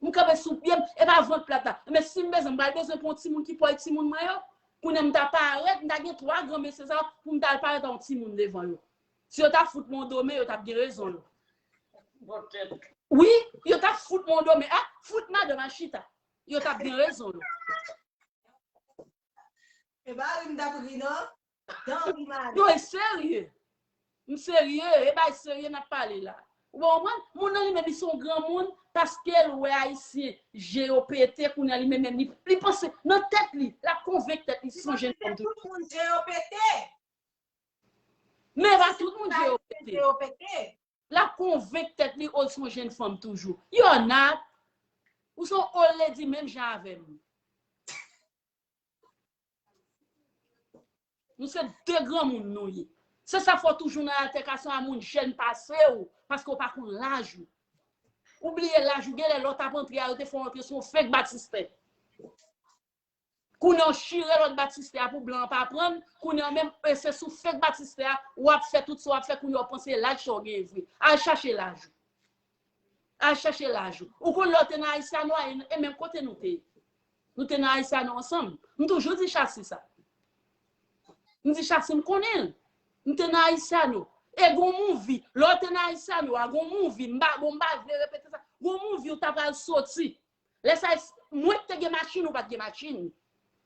M kanpe sou pye m, e pa vant plat la. Men si m bezwen, m pral bezwen pran yon timoun ki pòy timoun mwen yo. Kounye a m ta parèt, m ta gen twa gran mesye sa yo pou m ta al parèt a yon timoun devan yo. Si yo ta fout mwen yon do men, yo t ap gen rezon yo. Wi, yo t ap fout mwen yon do men. Ah, fout madanm a chita. Yo t ap gen rezon yo. E pa ri m t ap ri non. Dan ri malè. Non, e serye. M serye, e bay serye n ap pale la. Ou pa konprann? Moun nan li menm, li se yon granmoun, paske l wè Ayisyen, je yo pete, kounye a li menm, menm, li, li panse, nan tèt li, l ap konvenk tèt li, se yon jenn fanm toujou. Tout moun je yo pete. Men pa tout moun je yo pete. Je yo pete. L ap konvenk tèt li, o, l se yon jenn fanm toujou. You're not. Ou se yon old lady menm jan avè m. Nou se de granmoun nou ye. Se sa fè w toujou nan altèkasyon a moun jèn pase w, paske w pa konn laj ou. Ou bliye laj ou, genlè lè w t ap antre a, yo te fè w antre sou yon fake batistè. Kounye a w chire lòt batistè a pou blan an pa pran l, kounye a w menm, e se sou fake batistè a, w ap fè tout sa w ap fè, kounye a w panse laj sa w genyen vre. Al chache laj ou. Al chache laj ou. Ou konn lè w te nan Haitiano a, e, e menm kote nou te ye. Nou te nan Haitiano ansanm. M toujou di Chasi sa. M di Chasi, m konnen l. M te nan Haitiano. E gon movie. Lè w te nan Haitiano a, gon movie. M pa, bon, m pa vle repete sa. Gon movie ou ta pral soti. Lè sa, mwen k te gen machin, ou pa t gen machin.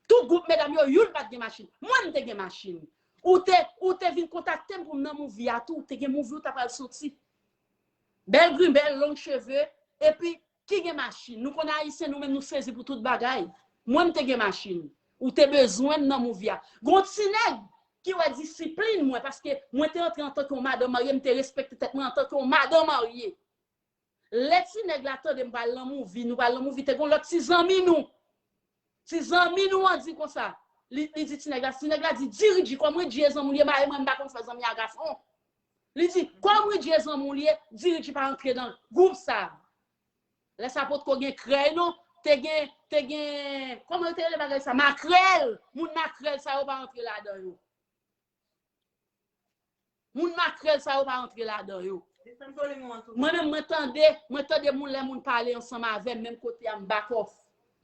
Tout gwoup medam yo, youn pa t gen machin. Mwen, m te gen machin. Ou te, ou te vin kontakte m pou m nan movie a tou. Ou te gen movie ou ta pral soti. Bèl grenn, bèl long cheve, epi ki gen machin. Nou konn Ayisyen, nou menm nou sezi pou tout bagay. Mwen, m te gen machin. Ou te bezwen m nan movie a. Gon ti nèg ki wè disiplin mwen, paske mwen te antre antanke yon madanm marye, m te respekte tèt mwen antanke yon madanm marye. Lè ti nèg la tande m pral nan movie, nou pral nan movie, te gon lòt ti zanmi nou. Ti zanmi nou an di konsa, li, li di ti nèg la, ti nèg la di, di Ridji, kòm Ridji e zanmi w li ye, mari mwen, m pa konn fè zanmi a gason. Li di, kòm Ridji e zanmi w li ye, di Ridji pa antre nan gwoup sa. Lè sa potko gen krèy non, te gen, te gen, kòman yo te rele bagay sa? Makrèl. Moun makrèl sa yo pa antre ladan yo. Moun makrèl sa yo pa antre ladan yo. Mwen menm, mwen tande, mwen tande moun, lè moun pale ansanm avè m, menm kote a, m back off.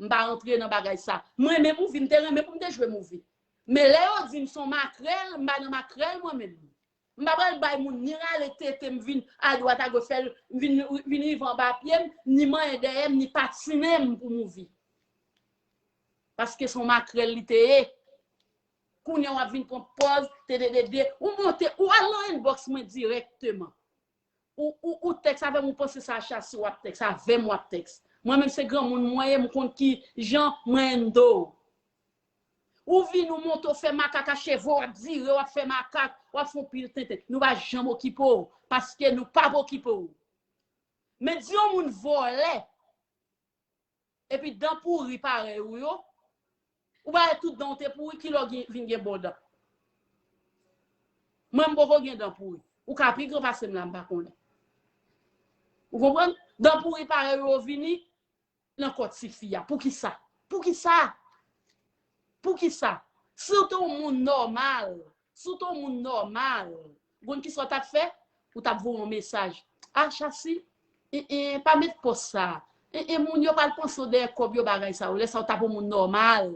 M pa rantre nan bagay sa. Mwen menm, movie, m te renmen pou m te jwe movie. Men lè yo di m se yon makrèl, m pa nan makrèl mwen menm. M pa pral bay moun ni rale tete m vin adwat agoch, fè l vin, vin rive anba pye m, ni manyen dèyè m, ni patinen m pou movie. Paske se yon makrèl li te ye. Kounye a w ap vin pran pòz, te de de de, ou monte, ou al nan inbox mwen dirèkteman. Ou, ou, ou tèks avè m, ou panse se a Chassi w ap tèks, avè m w ap tèks. Mwen menm se granmoun mwen ye, m konn ki jan mwen endo. Ou vin, ou monte, w fè makak a cheve, w ap vire, w ap fè makak, w ap fè yon pil tenten. Nou pa janm okipe w, paske nou p ap okipe w. Men di yon moun vòlè, epi dan pouri parèy ou yo, ou pa wè tout dan w te pouri, kilè w gen- vin gen bon dan? Mwen, m poko gen dan pouri. Ou ka pi gran pase m la, m pa konnen. Ou konprann? Dan pouri parèy ou yo vini nan kò tifi a. Poukisa? Poukisa? Poukisa? Si w te yon moun nòmal, si w te yon moun nòmal, ou konn kisa w t ap fè? Ou t ap voye yon mesaj. A, Chassi, en, en, pa met pòs sa. En, en, moun yo pral panse w dèyè kòb yo, bagay sa yo. Lè sa w t ap yon moun nòmal.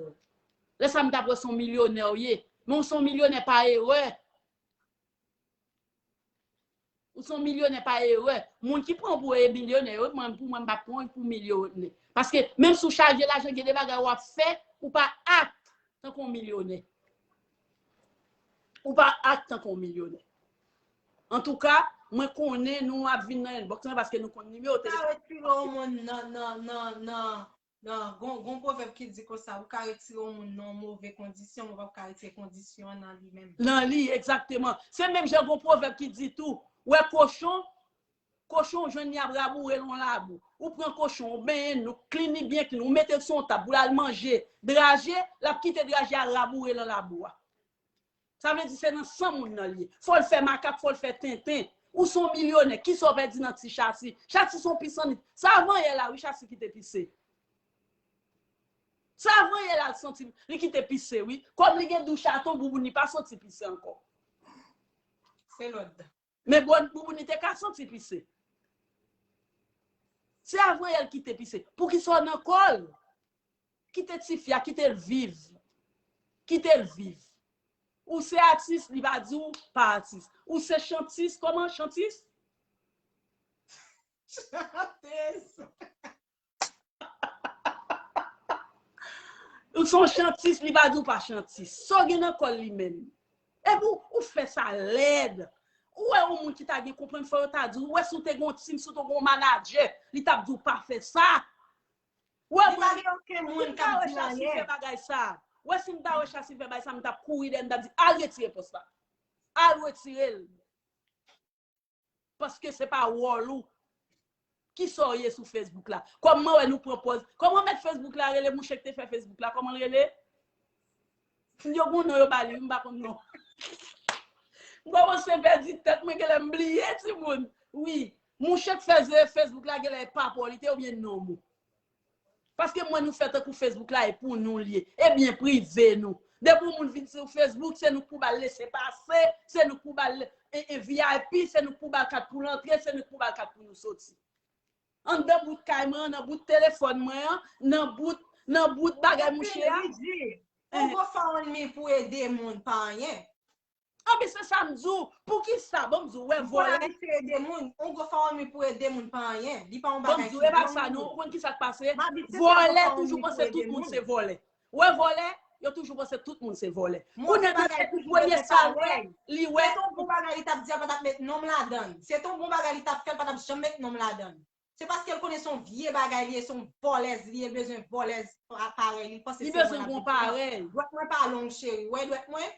Lè sa m t ap wè se yon milyonè w ye. Men w se yon milyonè pa erè. Ou se yon milyonè pa erè. Moun ki pran w pou e milyonè yo, mwen, pou mwen, m pa pran w pou milyonè. Paske menm si w chaje lajan, gen de bagay w ap fè, ou pa act tankou yon milyonè. Ou pa act tankou yon milyonè. Antouka, mwen konnen nou ap vin nan inbox mwen paske nou konn nimewo telefòn. Sa retire yon moun nan, nan, nan, nan, nan, gon, gon pwovèb ki di konsa, ou ka retire yon moun nan yon move kondisyon, men w p ap ka retire kondisyon an nan li menm. Nan li, egzakteman. Se menm jan gon pwovèb ki di tou, wè kochon, kochon ou jwenn li ap raboure l yon labou. Ou pran kochon, ou benyen l, ou clean li byen clean, ou mete l sou yon tab pou l al manje draje, l ap kite draje a raboure l nan labou a. Sa vle di se nan san moun nan li ye. Fò l fè makak, fò l fè tenten. Ou se yon milyonè, kisa w pèdi nan ti Chassi? Chassi se yon pisannit. Se avanyè la, wi, Chassi kite pise. Se avanyè la, l santi, li kite pise, wi. Kòm li gen dou chaton, bouboun li pa santi pise ankò. Se lòd. Men bon, bouboun li te ka santi pise. Se avanyè l kite pise. Poukisa w nan kò l? Kite tifi a, kite l viv. Kite l viv. Ou se atis, li pa di w pa atis. Ou se chantis, kòman chantis? Chantis. Ou se yon chantis, li pa di w pa chantis. Sa w gen nan kò l li menm? Epi w, ou fè sa lèd. Ou wè yon moun ki ta gen konprann, fò yo ta di w, ou wè si w te gen yon team, si w te gen yon manadjè, li t ap di w pa fè sa. Ou wè mwen, si m ta wè Chassi fè bagay sa, ou wè si m ta wè Chassi fè bagay sa, m t ap kouri dèyè, m t ap di, al retire pòs la. Al retire l. Paske se pa wòl ou. Kisa w ye sou Facebook la? Kòm mwen wè nou pran pòz. Kòman mèt Facebook la rele, mouche ki te fè Facebook la? Kòman l rele? Yo gon non yo ba li, m pa konn non. M kòmanse pèdi tèt mwen, genlè m bliye timoun. Wi, mouche k fè Facebook la, genlè e papa w li te oubyen nonm ou. Paske mwen, nou fè tankou Facebook la e pou nou l ye. E byen prive nou. Depi yon moun vin sou Facebook, se nou k pou ba l lese pase, se nou k pou ba l, e, e, V I P, se nou k pou ba l kat pou l antre, se nou k pou ba l kat pou nou soti. Anndan bout kay mwen an, nan bout telefòn mwen an, nan bout, nan bout bagay mouche a. Li di, yon GoFundMe pou ede moun pa anyen. Anben, se sa m di w. Poukisa? Ban m di w, wè vòlè. Pou ede moun, yon GoFundMe pou ede moun pa anyen. Li pa yon bagay ki gran. Ban m di w, e pa sa non. Ou konn ki sa k pase? Vòlè toujou panse tout moun se vòlè. Wè vòlè, yo toujou panse tout moun se vòlè. Kounye a, depi premye sa l wè, li wè. Se t on bon bagay li t ap di a, pa t ap met non m ladan l. Se t on bon bagay li t ap fè, l pa t ap janm met non m ladan l. Se paske l konnen se yon vye bagay li ye, se yon vòlèz li ye, bezwen vòlèz pa-, parèy li, li panse se mwen l ap vin pran. Li bezwen gon parèy. Dwèt mwen pa long, cheri. Wè dwèt mwen?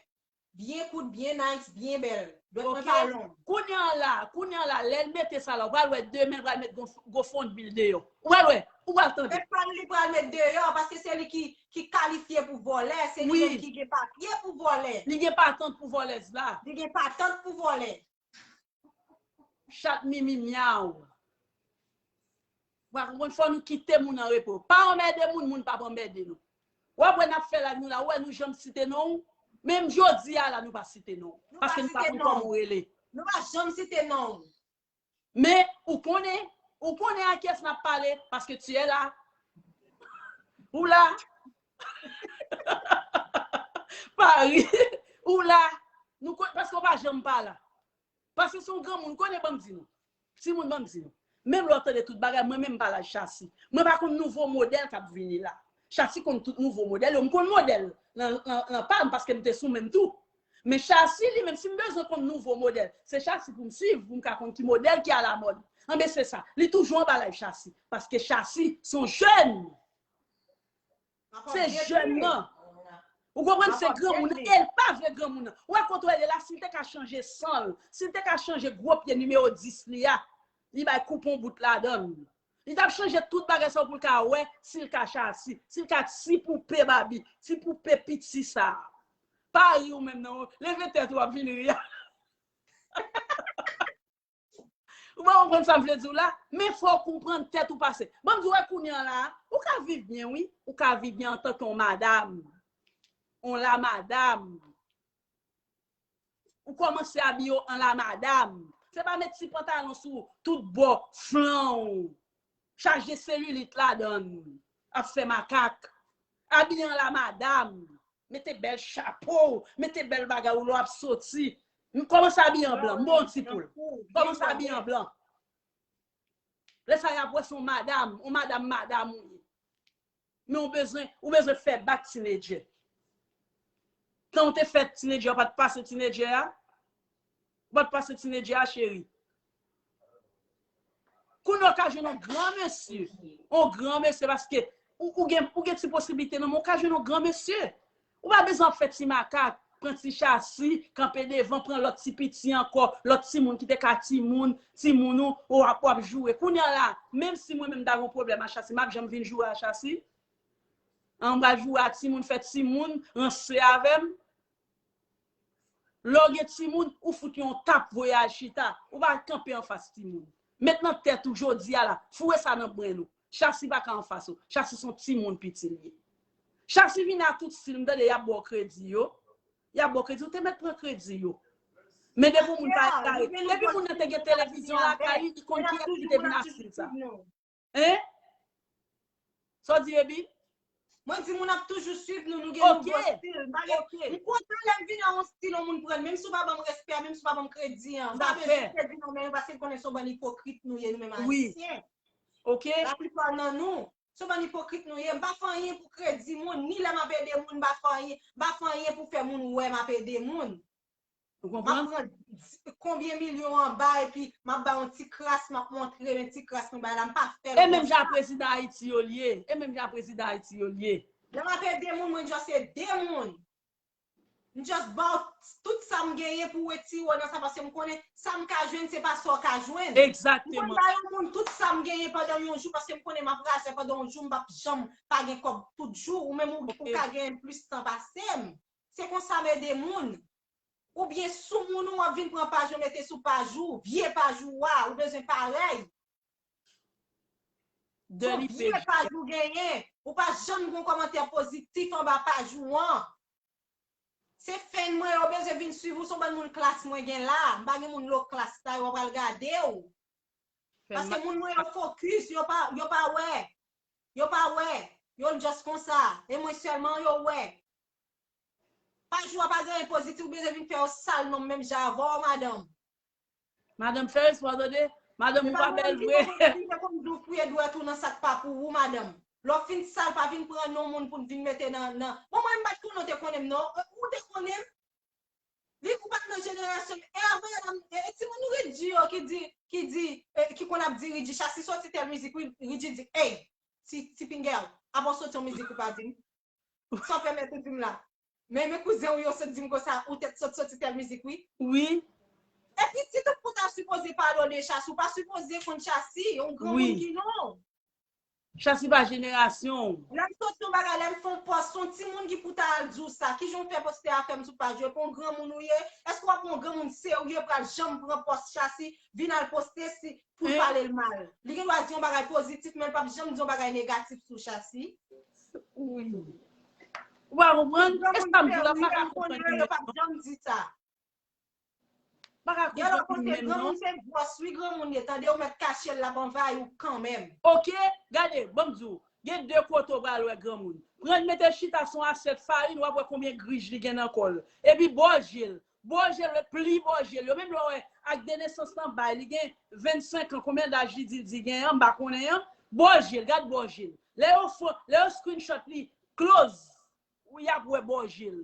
Byen kout, byen nice, byen bèl. Dwèt mwen pa long. Kounye a la, kounye a la, lè l mete sa la, ou pral wè demen l pral met Go-, GoFundMe l deyò. Ou pral wè, ou pral tande. Se pa l li pral met deyò, paske se li ki, ki kalifye pou vòlè, se li menm ki gen papye pou vòlè. Li gen patant pou vòlèz la. Li gen patant pou vòlè. Chat mimi myaw. Ou pa konprann, fò nou kite moun an repo. Pa anmède moun, moun p ap anmède nou. W ap wè n ap fè live nou la, ou wè nou janm site non w. Menm jodi a la, nou pa site non w. Paske nou pa konn kòman w rele. Nou pa janm site non w. Men, ou konnen, ou konnen a kiyès n ap pale, paske tu es là. Ou la? Pari, ou la? Nou konn, paske w pa janm pa la. Paske se yon granmoun, konnen, ban m di nou. Timoun, ban m di nou. Menm lè w tande tout bagay, mwen menm m pa laj Chasi. Mwen pa konn nouvo modèl k ap vini la. Chasi konn tout nouvo modèl yo. M konn modèl nan, nan, nan pa m paske m te sou men m tou. Men Chasi, li menm, si m bezwen konn nouvo modèl, se Chasi pou m swiv, pou m ka konn ki modèl ki alamòd. Anben, se sa. Li toujou anba laj Chasi. Paske Chasi se yon jèn. Se jèn nan. Ou konprann, se granmoun nan. E l pa vle granmoun nan. Ou wè kote w ye la, si l te ka chanje san l, si l te ka chanje gwo pye nimewo dis li a, li bay koupon bout ladan l. Li t ap chanje tout bagay sa yo pou l ka wè si l ka Chasi, si l ka ti poupe Babi, ti poupe piti sa. Pari ou menm nan, leve tèt ou ap vin ri a. Ou pa konprann sa m vle di w la? Men fò w konprann tèt ou pase. Ban m di w, wè kounye an la, ou ka viv byen, wi. Ou ka viv byen antanke yon madam. Yon lamadam. Ou kòmanse abiye w an lamadam. Se pa met ti pantalon sou tout bò flank ou. Chaje selilit ladan l. Ap fè makak. Abiye an lamadam. Mete bèl chapo w, mete bèl bagay ou lè w ap soti. M kòmanse abiye an blan, m ba w yon ti poul. Kòmanse abiye an blan. Lè sa y ap wè se yon madam, yon madam madam ou ye. Men ou bezwen, ou bezwen fè bak tinedjè. Tan w te fèt tinedjè, w pa t pase tinedjè a? Ou pa t pase tinedjè a, cheri? Kounye a w ka jwenn yon gran mesye. Yon gran mesye, paske ou, ou gen, ou gen ti posiblite nan men w, ou ka jwenn yon gran mesye. Ou pa bezwen ap fè ti makak, pran ti Chasi, kanpe devan, pran lòt ti piti ankò, lòt timoun ki te ka timoun, timoun ou, w ap, w ap joure. Kounye a la, menm si mwen menm m ta gen yon pwoblèm a Chasi, m ap janm vin joure a Chasi? An, m pral joure a timoun, fè timoun ranse avè m? Lè w gen timoun, ou fout yon tap voye al chita. Ou pa kanpe anfas timoun. Met nan tèt ou jodi a la, foure sa nan brenn ou. Chasi pa ka anfas ou. Chasi se yon timoun piti l ye. Chasi vin a tout stil, m tande y ap ba w kredi yo. Y ap ba w kredi, ou te mèt pran kredi yo. Men depi yon moun pa egare, depi moun nan te gen televizyon lakay li, li konn kiyès ki te vin achte l sa. Hein? Sa w di, Ebi? Mwen di moun ap toujou swiv nou, nou gen yon bon stil. M pa gen, m kontan lè m vin a yon stil, yon moun pran l, menm si w pa ban m respè a, menm si w pa ban m kredi an. M pa bezwen kredi nan men yo, paske m konnen se yon bann ipokrit nou ye, nou menm Ayisyen. Laplipa nan nou, se yon bann ipokrit nou ye. M pa fè anyen pou kredi moun, ni lè m ap ede moun, m pa fè anyen, m pa fè anyen pou fè moun wè m ap ede moun. Ou konprann? M ap pran konbyen milyon anba epi m ap bay yon ti kras, m ap montre, men ti kras mwen bay la, m pa fè l konsa. E menm jan prezidan Ayiti yo l ye. E menm jan prezidan Ayiti yo l ye. Lè m ap ede moun, mwen just ede moun. M just ba w tout sa m genyen pou w retire w nan sa, paske m konnen sa m ka jwenn, se pa sa w ka jwenn. Egzakteman. M konn ba yon moun tout sa m genyen pandan yon jou, paske m konnen m ap raje pandan yon jou, m p ap janm pa gen kòb tout jou, ou menm ou, ou ka genyen plis tan pase m. Se konsa m ede moun. Oubyen sou moun ou ap vin pran paj ou mete sou paj ou, vye paj ou a, ou bezwen parèy. Son vye paj ou genyen, ou pa janm gon kòmantè pozitif anba paj ou an. Se fan mwen yo bezwen vin swiv ou, son bann moun klas mwen gen la, m pa gen moun lo klas la, yo pral gade w. Paske moun mwen yo fokis, yo pa, yo pa wè. Yo pa wè. Yo just konsa. E mwen sèlman yo wè. Paj ou a pa gen anyen pozitif, ou bezwen vin fè yo sal non m menm jan avè w, madanm. Madanm, fè respè w, tande. Madanm, ou pa bèl vre. Li te konn di w fouye dwèt ou nan sa k pa pou ou, madanm. Lè w fin sal, pa vin pran non moun pou n vin mete nan, nan. Bon, mwen, m pa t konnen w te konnen m, non. Ou te konnen m? Li, ou pa t nan jenerasyon m. E avan, e, e timoun Ridji yo ki di, ki di, e, ki konn ap di Ridji, Chasi soti tèl mizik, wi, Ridji di, ey, ti, ti pingèl, apa w soti yon mizik ou pa di m? Sa w pèmèt ou di m la? Men, men kouzen w yo sot di m konsa, ou tèt sot soti tèl mizik, wi. Wi. E pitit ou pou ta sipoze padone Chasi, ou pa sipoze konn Chasi, yon granmoun ki non. Chasi pa jenerasyon w. Lè m soti yon bagay, lè m fè yon pòs, se yon timoun ki pou ta al di w sa. Kijan w fè poste afè m sou paj ou? E pa yon granmoun ou ye? Èske w ap yon granmoun serye pral janm pran pòs Chasi, vin al poste si pou l pale l mal. Li gen dwa di yon bagay pozitif, men l p ap janm di yon bagay negatif sou Chasi. Wi. Ou pa konprann? E sa m di w la, m pa ka konprann. Yo p ap janm di sa. M pa ka konprann li menm, non. Granmoun se gwòs, wi, granmoun ye. Tande, ou mèt kache l, l ap anvayi w kanmenm. Oke, gade, ban m di w. Gen de kote w pral wè granmoun. Pran l mete chita sou yon asyèt farin, w ap wè konbyen grij li gen nan kò l. Epi bò je l. Bò je l, pli bò je l. Yo menm lè w wè ak de nesans lan bay, li gen vennsenk an, konbyen laj li di l di gen an, m pa konnen an. Bò je l, gad bò je l. Lè yo fo, lè yo screenshot li, close. Ou y ap wè bò je l.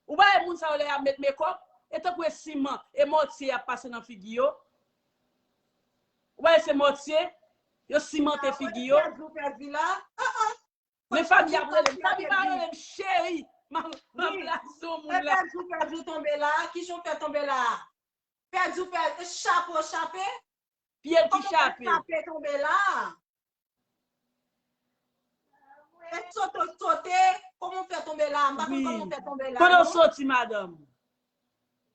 Ou pa wè moun sa yo lè y ap met mekòp, e tankou e siman, e mòtye y ap pase nan figi yo. Ou pa wè se mòtye, yo simante figi yo. Pèdi w pèdi la. Ah, ah. Men Fabi ap rele m, Fabi pa rele m cheri. M ap, m ap blaze yon moun la. Pèdi w pèdi w tonbe la. Kijan w fè tonbe la? Pèdi w pèdi, chape w chape? Pye l ki chape. Kòman w fè chape tonbe la? E sote w sote, kòman w fè tonbe la? M pa konn kòman w fè tonbe la non. Kote w soti, madanm?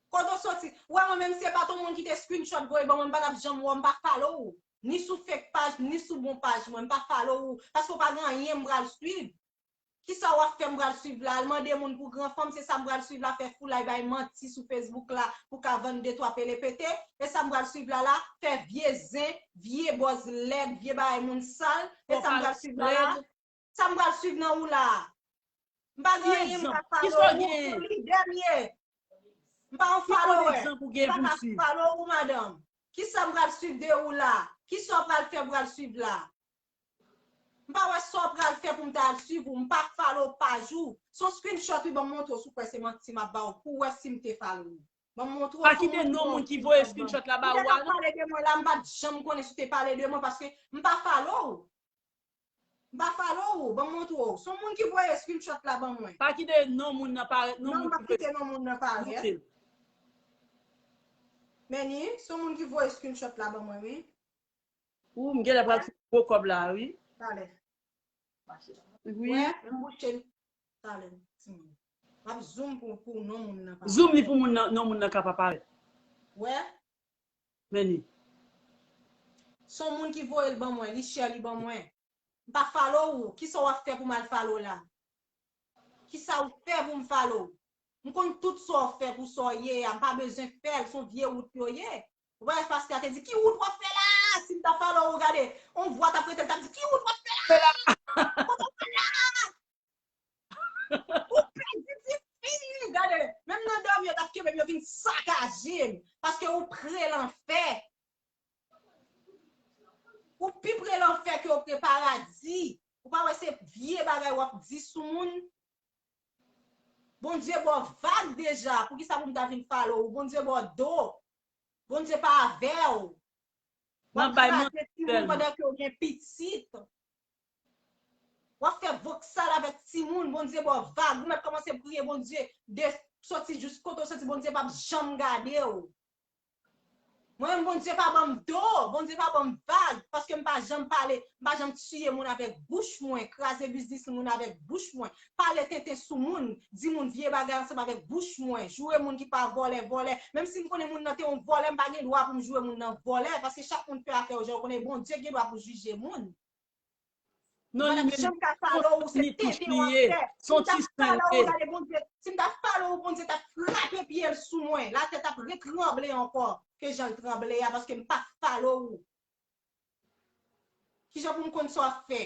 Kote w soti? Ou wè mwen menm si se pa t yon moun ki te screenshot voye ban mwen, m pa t ap janm wè w, m pa follow ou. Ni sou fake paj, ni sou bon paj mwen, m pa follow ou. Paske w pa gen anyen m pral swiv. Kisa w ap fè m pral swiv la? Al mande moun pou gran fanm, se sa m pral swiv la, fè foulay bay manti sou Facebook la pou ka vann de twa pele pete. E sa m pral swiv la la, fè vye zen, vye bòz lèd, vye bagay moun sal. E sa m pral swiv la la. Sa m pral swiv nan ou la? M pa gen anyen, m pa follow ou, se lidè m ye. M pa yon follower. M pa ka follow ou, madanm. Kisa m pral swiv de ou la? Kisa w pral fè m pral swiv la? M pa wè sa w pral fè pou m ta al swiv ou. M pa follow paj ou. Se yon screenshot wi, ban m montre w si w kwè se manti m ap ba w pou w wè si m te follow ou. Ban m montre w. Pa kite non moun ki voye screenshot la ba ou a non. Ou te t ap pale de mwen la, m pa t janm konnen si w te pale de mwen paske m pa follow ou. M pa follow ou, ban m montre w. Se yon moun ki voye screenshot la ban mwen. Pa kite non moun nan parèt, non moun ki voye. Non, m p ap kite non moun nan parèt. Men ni, se yon moun ki voye screenshot la ban mwen wi. Ou, m genlè pral fè gwo kòb la wi. Talè. Wi. Wè, m bouche l. Talè, timoun. M ap zoom pou, pou non moun nan pa parèt. Zoom li pou moun nan, non moun nan ka pa parèt. Wè. Men ni. Se yon moun ki voye l ban mwen, li share li ban mwen. M pa follow ou, kisa w ap fè pou m al follow la? Kisa w fè pou m follow? M konn tout sa w fè pou sa w ye a, m pa bezwen fè l, se yon vye wout yo ye. Ou pa wè pastè a te di, ki wout w ap fè la? Si m ta follow ou, gade, yon vwa t ap rete l, t ap di, ki wout w ap fè la? Kote w pral la? Ou pèdi ti fi, gade, menm nan dòmi yo t ap kenbe m, yo vin sakaje m, paske ou pre lanfè. Ou pi pre lanfè ke ou pre paradi. Ou pa wè se vye bagay w ap di sou moun? Bondye ba w vag deja, poukisa pou m ta vin follow ou? Bondye ba w do. Bondye pa avè w. W ap kraze timoun pandan ke w gen pitit. W ap fè voksal avèk timoun, Bondye ba w vag. Ou mèt kòmanse priye Bondye de soti jis kote w soti, Bondye p ap janm gade w. Mwen menm, Bondye pa ban m do, Bondye pa ban m vag, paske m pa janm pale, m pa janm tiye moun avèk bouch mwen, kraze biznis moun avèk bouch mwen, pale tenten sou moun, di moun vye bagay ansanm avèk bouch mwen, joure moun ki pa vòlè, vòlè. Menm si m konnen moun nan te yon vòlè, m pa gen dwa pou m joure moun nan vòlè, paske chak moun fè afè yo jan yo konnen, Bondye gen dwa pou jije moun. Non, li menm, se yon ti bouch li ye, se yon ti sen li ye. Si m ta follow ou, Bondye, si m ta follow ou, Bondye t ap frape pye l sou mwen. Latè t ap retranble ankò ke jan l tranble a, paske m pa follow ou. Kijan pou m konn sa w ap fè?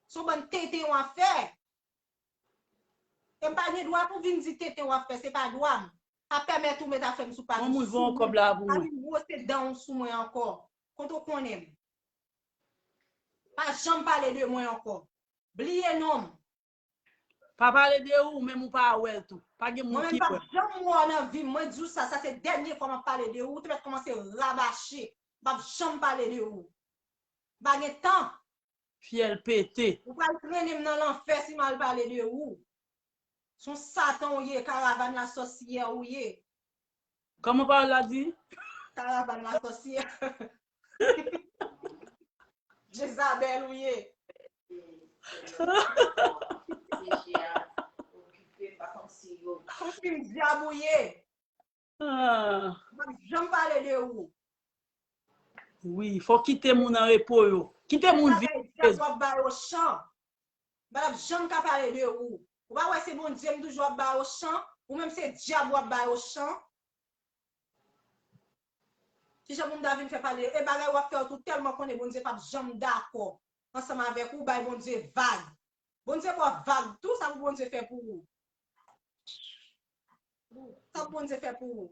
Se yon bann tenten w ap fè. E m pa gen dwa pou vin di tenten w ap fè, se pa dwa m. Pa pèmèt ou met afè m sou pati sou mwen. Pa vin bwose dan w sou mwen ankò. Kote w konnen m? Pa janm pale de mwen ankò. Bliye non m. Pa pale de ou, menm ou pa wè l tou. Pa gen moun ki wè. Mwen menm p ap janm wè w nan vi m. Mwen di w sa, sa se dènye fwa m ap pale de ou. Ou te mèt kòmanse rabache. M p ap janm pale de ou. M pa gen tan. Fyèl pete. Ou pral trennen m nan lanfè si m al pale de ou. Se yon satan ou ye, karavan lasòsyè ou ye. Kòman pawòl la di? Karavan lasòsyè. Jezabèl ou ye. Konsi dyab ou ye. Ah. M p ap janm pale de ou. Wi, fò kite moun an repo yo. Kite moun viv. Dyab w ap ba yo chan. M pa t ap janm ka pale de ou. Ou pa wè se Bondye m toujou ap ba yo chan? Ou menm se dyab w ap ba yo chan? Kijan pou m ta vin fè pale? E bagay w ap fè yo tou tèlman konnen Bondye p ap janm dakò ansanm avèk ou, bay Bondye vag. Bondye ba w vag tou, sa pou Bondye fè pou ou? Sa pou Bondye fè pou ou?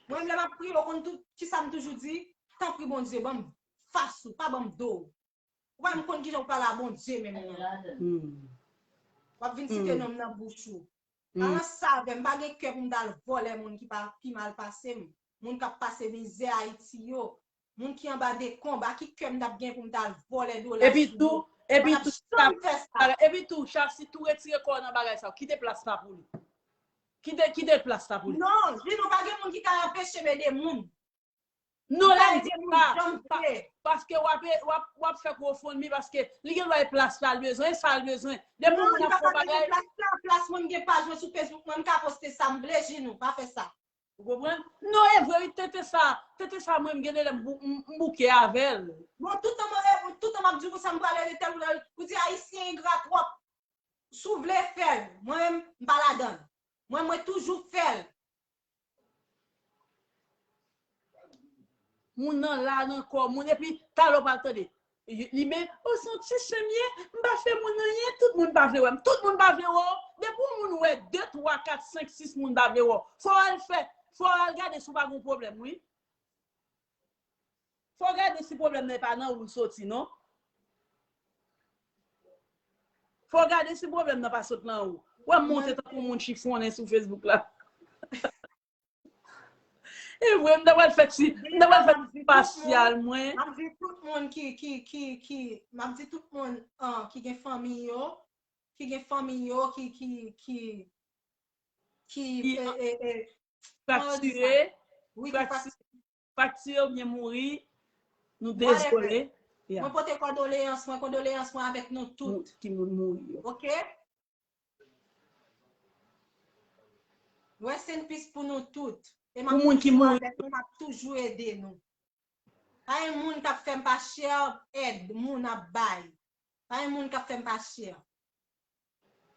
Mwen, lè m ap priye, ou konn tout kisa m toujou di? Tanpri, Bondye, ban m fas ou, pa ban m do w. Ou pa menm konn kijan w pale a Bondye menm non. W ap vin site non m nan bouch ou. Pa nan sa avè m, m pa gen kè pou m t al vòlè moun ki pa, ki mal pase m. Moun k ap pase mizè Ayiti yo. Moun ki anba dekonb, a ki kè m t ap gen pou m t al vòlè dola sou yo? Epi tou, epi tou, Chasi tou retire kò w nan bagay sa yo. Kite plas la pou li. Kite, kite plas la pou li. Non, Jino, pa gen moun ki ka anpeche m ede moun. Non, lè m di sa, paske w ap, w ap, w ap fè GoFundMe paske li gen dwa e plas la l bezwen, e sa l bezwen. Depi yon moun ap fè yon bagay. Plas la, plas mwen, m gen paj mwen sou Facebook, mwen, m ka poste sa m vle, Jino, pa fè sa. Ou konprann? Non, e vre, wi, tenten sa, tenten sa, mwen, m gen de lè m bou-, m, m bouke avè l. Bon, toutan mwen, toutan m ap di w konsa, m prale de tèl ou, ou di Ayisyen engra twòp. Si w vle fè l, mwen menm, m pa ladan l. Mwen, mwen toujou fè l. Moun nan la nan kò moun, epi talè w pral tande. Li men, o, se yon ti sè m ye, m pa fè moun anyen, tout moun pa vle wè m, tout moun pa vle wè w. Depi yon moun wè de, twa, kat, senk, sis moun pa vle wè w, fò w al fè, fò w al gade si w pa gen pwoblèm, wi. Fò w gade si pwoblèm nan e pa nan ou l soti, non. Fò w gade si pwoblèm nan pa sot nan ou. Wè m monte tankou moun chifonnen sou Facebook la. E vre, m ta pral fè ti, m ta pral fè ti pasyal, mwen. M ap di tout moun ki, ki, ki, ki, m ap di tout moun, an, ki gen fanmi yo, ki gen fanmi yo, ki, ki, ki, ki, ki, e, e, e, fraktire, wi, ki fraktire, fraktire oubyen mouri, nou dezole. Mwen pote kondoleyans mwen, kondoleyans mwen avèk nou tout. Ki moun mouri yo. Oke? Rest in peace pou nou tout. E m ap toujou avèk nou, m ap toujou ede nou. Pa gen moun k ap fè m pa share èd moun ap bay. Pa gen moun k ap fè m pa share.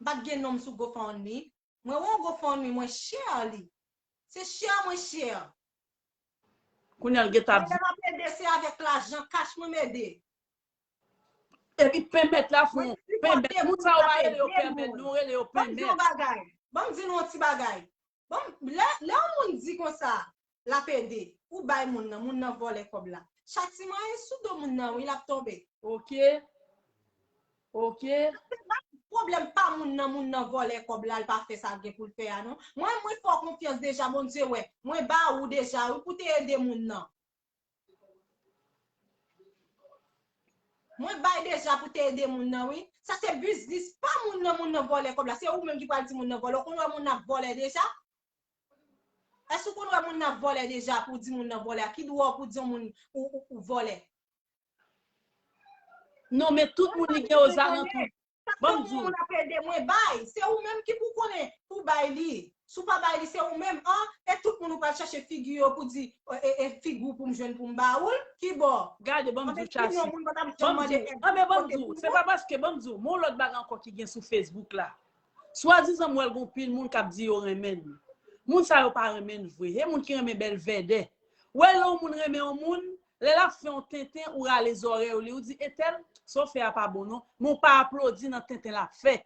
M pa t gen non m sou GoFundMe. Mwen wè yon GoFundMe, mwen share li. Se share mwen share. Kounye a l gentan ap di. Lè m ap ede, se avèk lajan kach mwen m ede. Epi penmèt la fè yon penmèt. Moun sa yo pa rele yo penmèt, nou rele yo penmèt. Ban m di nou yon ti bagay. Ban m, lè, lè yon moun di konsa, l ap ede, ou bay moun nan, moun nan vòlè kòb la. Chatiman e sou do moun nan, wi, l ap tonbe. Oke. Oke. Pwoblèm pa moun nan, moun nan vòlè kòb la, l pa fè sa l gen pou l fè a, non. Mwen, mwen fè w konfyans deja, Bondye wè. Mwen ba ou deja, wi, pou te ede moun nan. Mwen bay deja pou te ede moun nan, wi. Sa se biznis pa moun nan, moun nan vòlè kòb la. Se ou menm ki pral di moun nan vòlè. Ou konn wè moun nan ap vòlè deja? Èske ou konn wè moun nan ap vòlè deja pou w di moun nan vòlè? A ki dwa w pou di yon moun ou, ou, ou vòlè? Non, men tout moun li gen ozalantou. Sa tout moun ap ede mwen bay, se ou menm ki pou konnen pou bay li. Si w pa bay li, se ou menm, an, e tout moun ou pral chache figi yo pou di, e, e, e figi w pou m jwenn pou m ba ou l, ki bò? Gade, ban m di w, Chasi. Ban m di w, an, men ban m di w, se pa paske, ban m di w, men yon lòt bagay ankò ki gen sou Facebook la. Swadizan m wè l gon pil moun k ap di yo renmen l. Moun sa yo pa renmen l vre. E moun ki renmen bèl vèdè. Wè lè yon moun renmen yon moun, lè l ap fè yon tenten, ou rale zòrèy ou li, ou di, entèl, sa w fè a pa bon non, men w pa aplodi nan tenten l ap fè.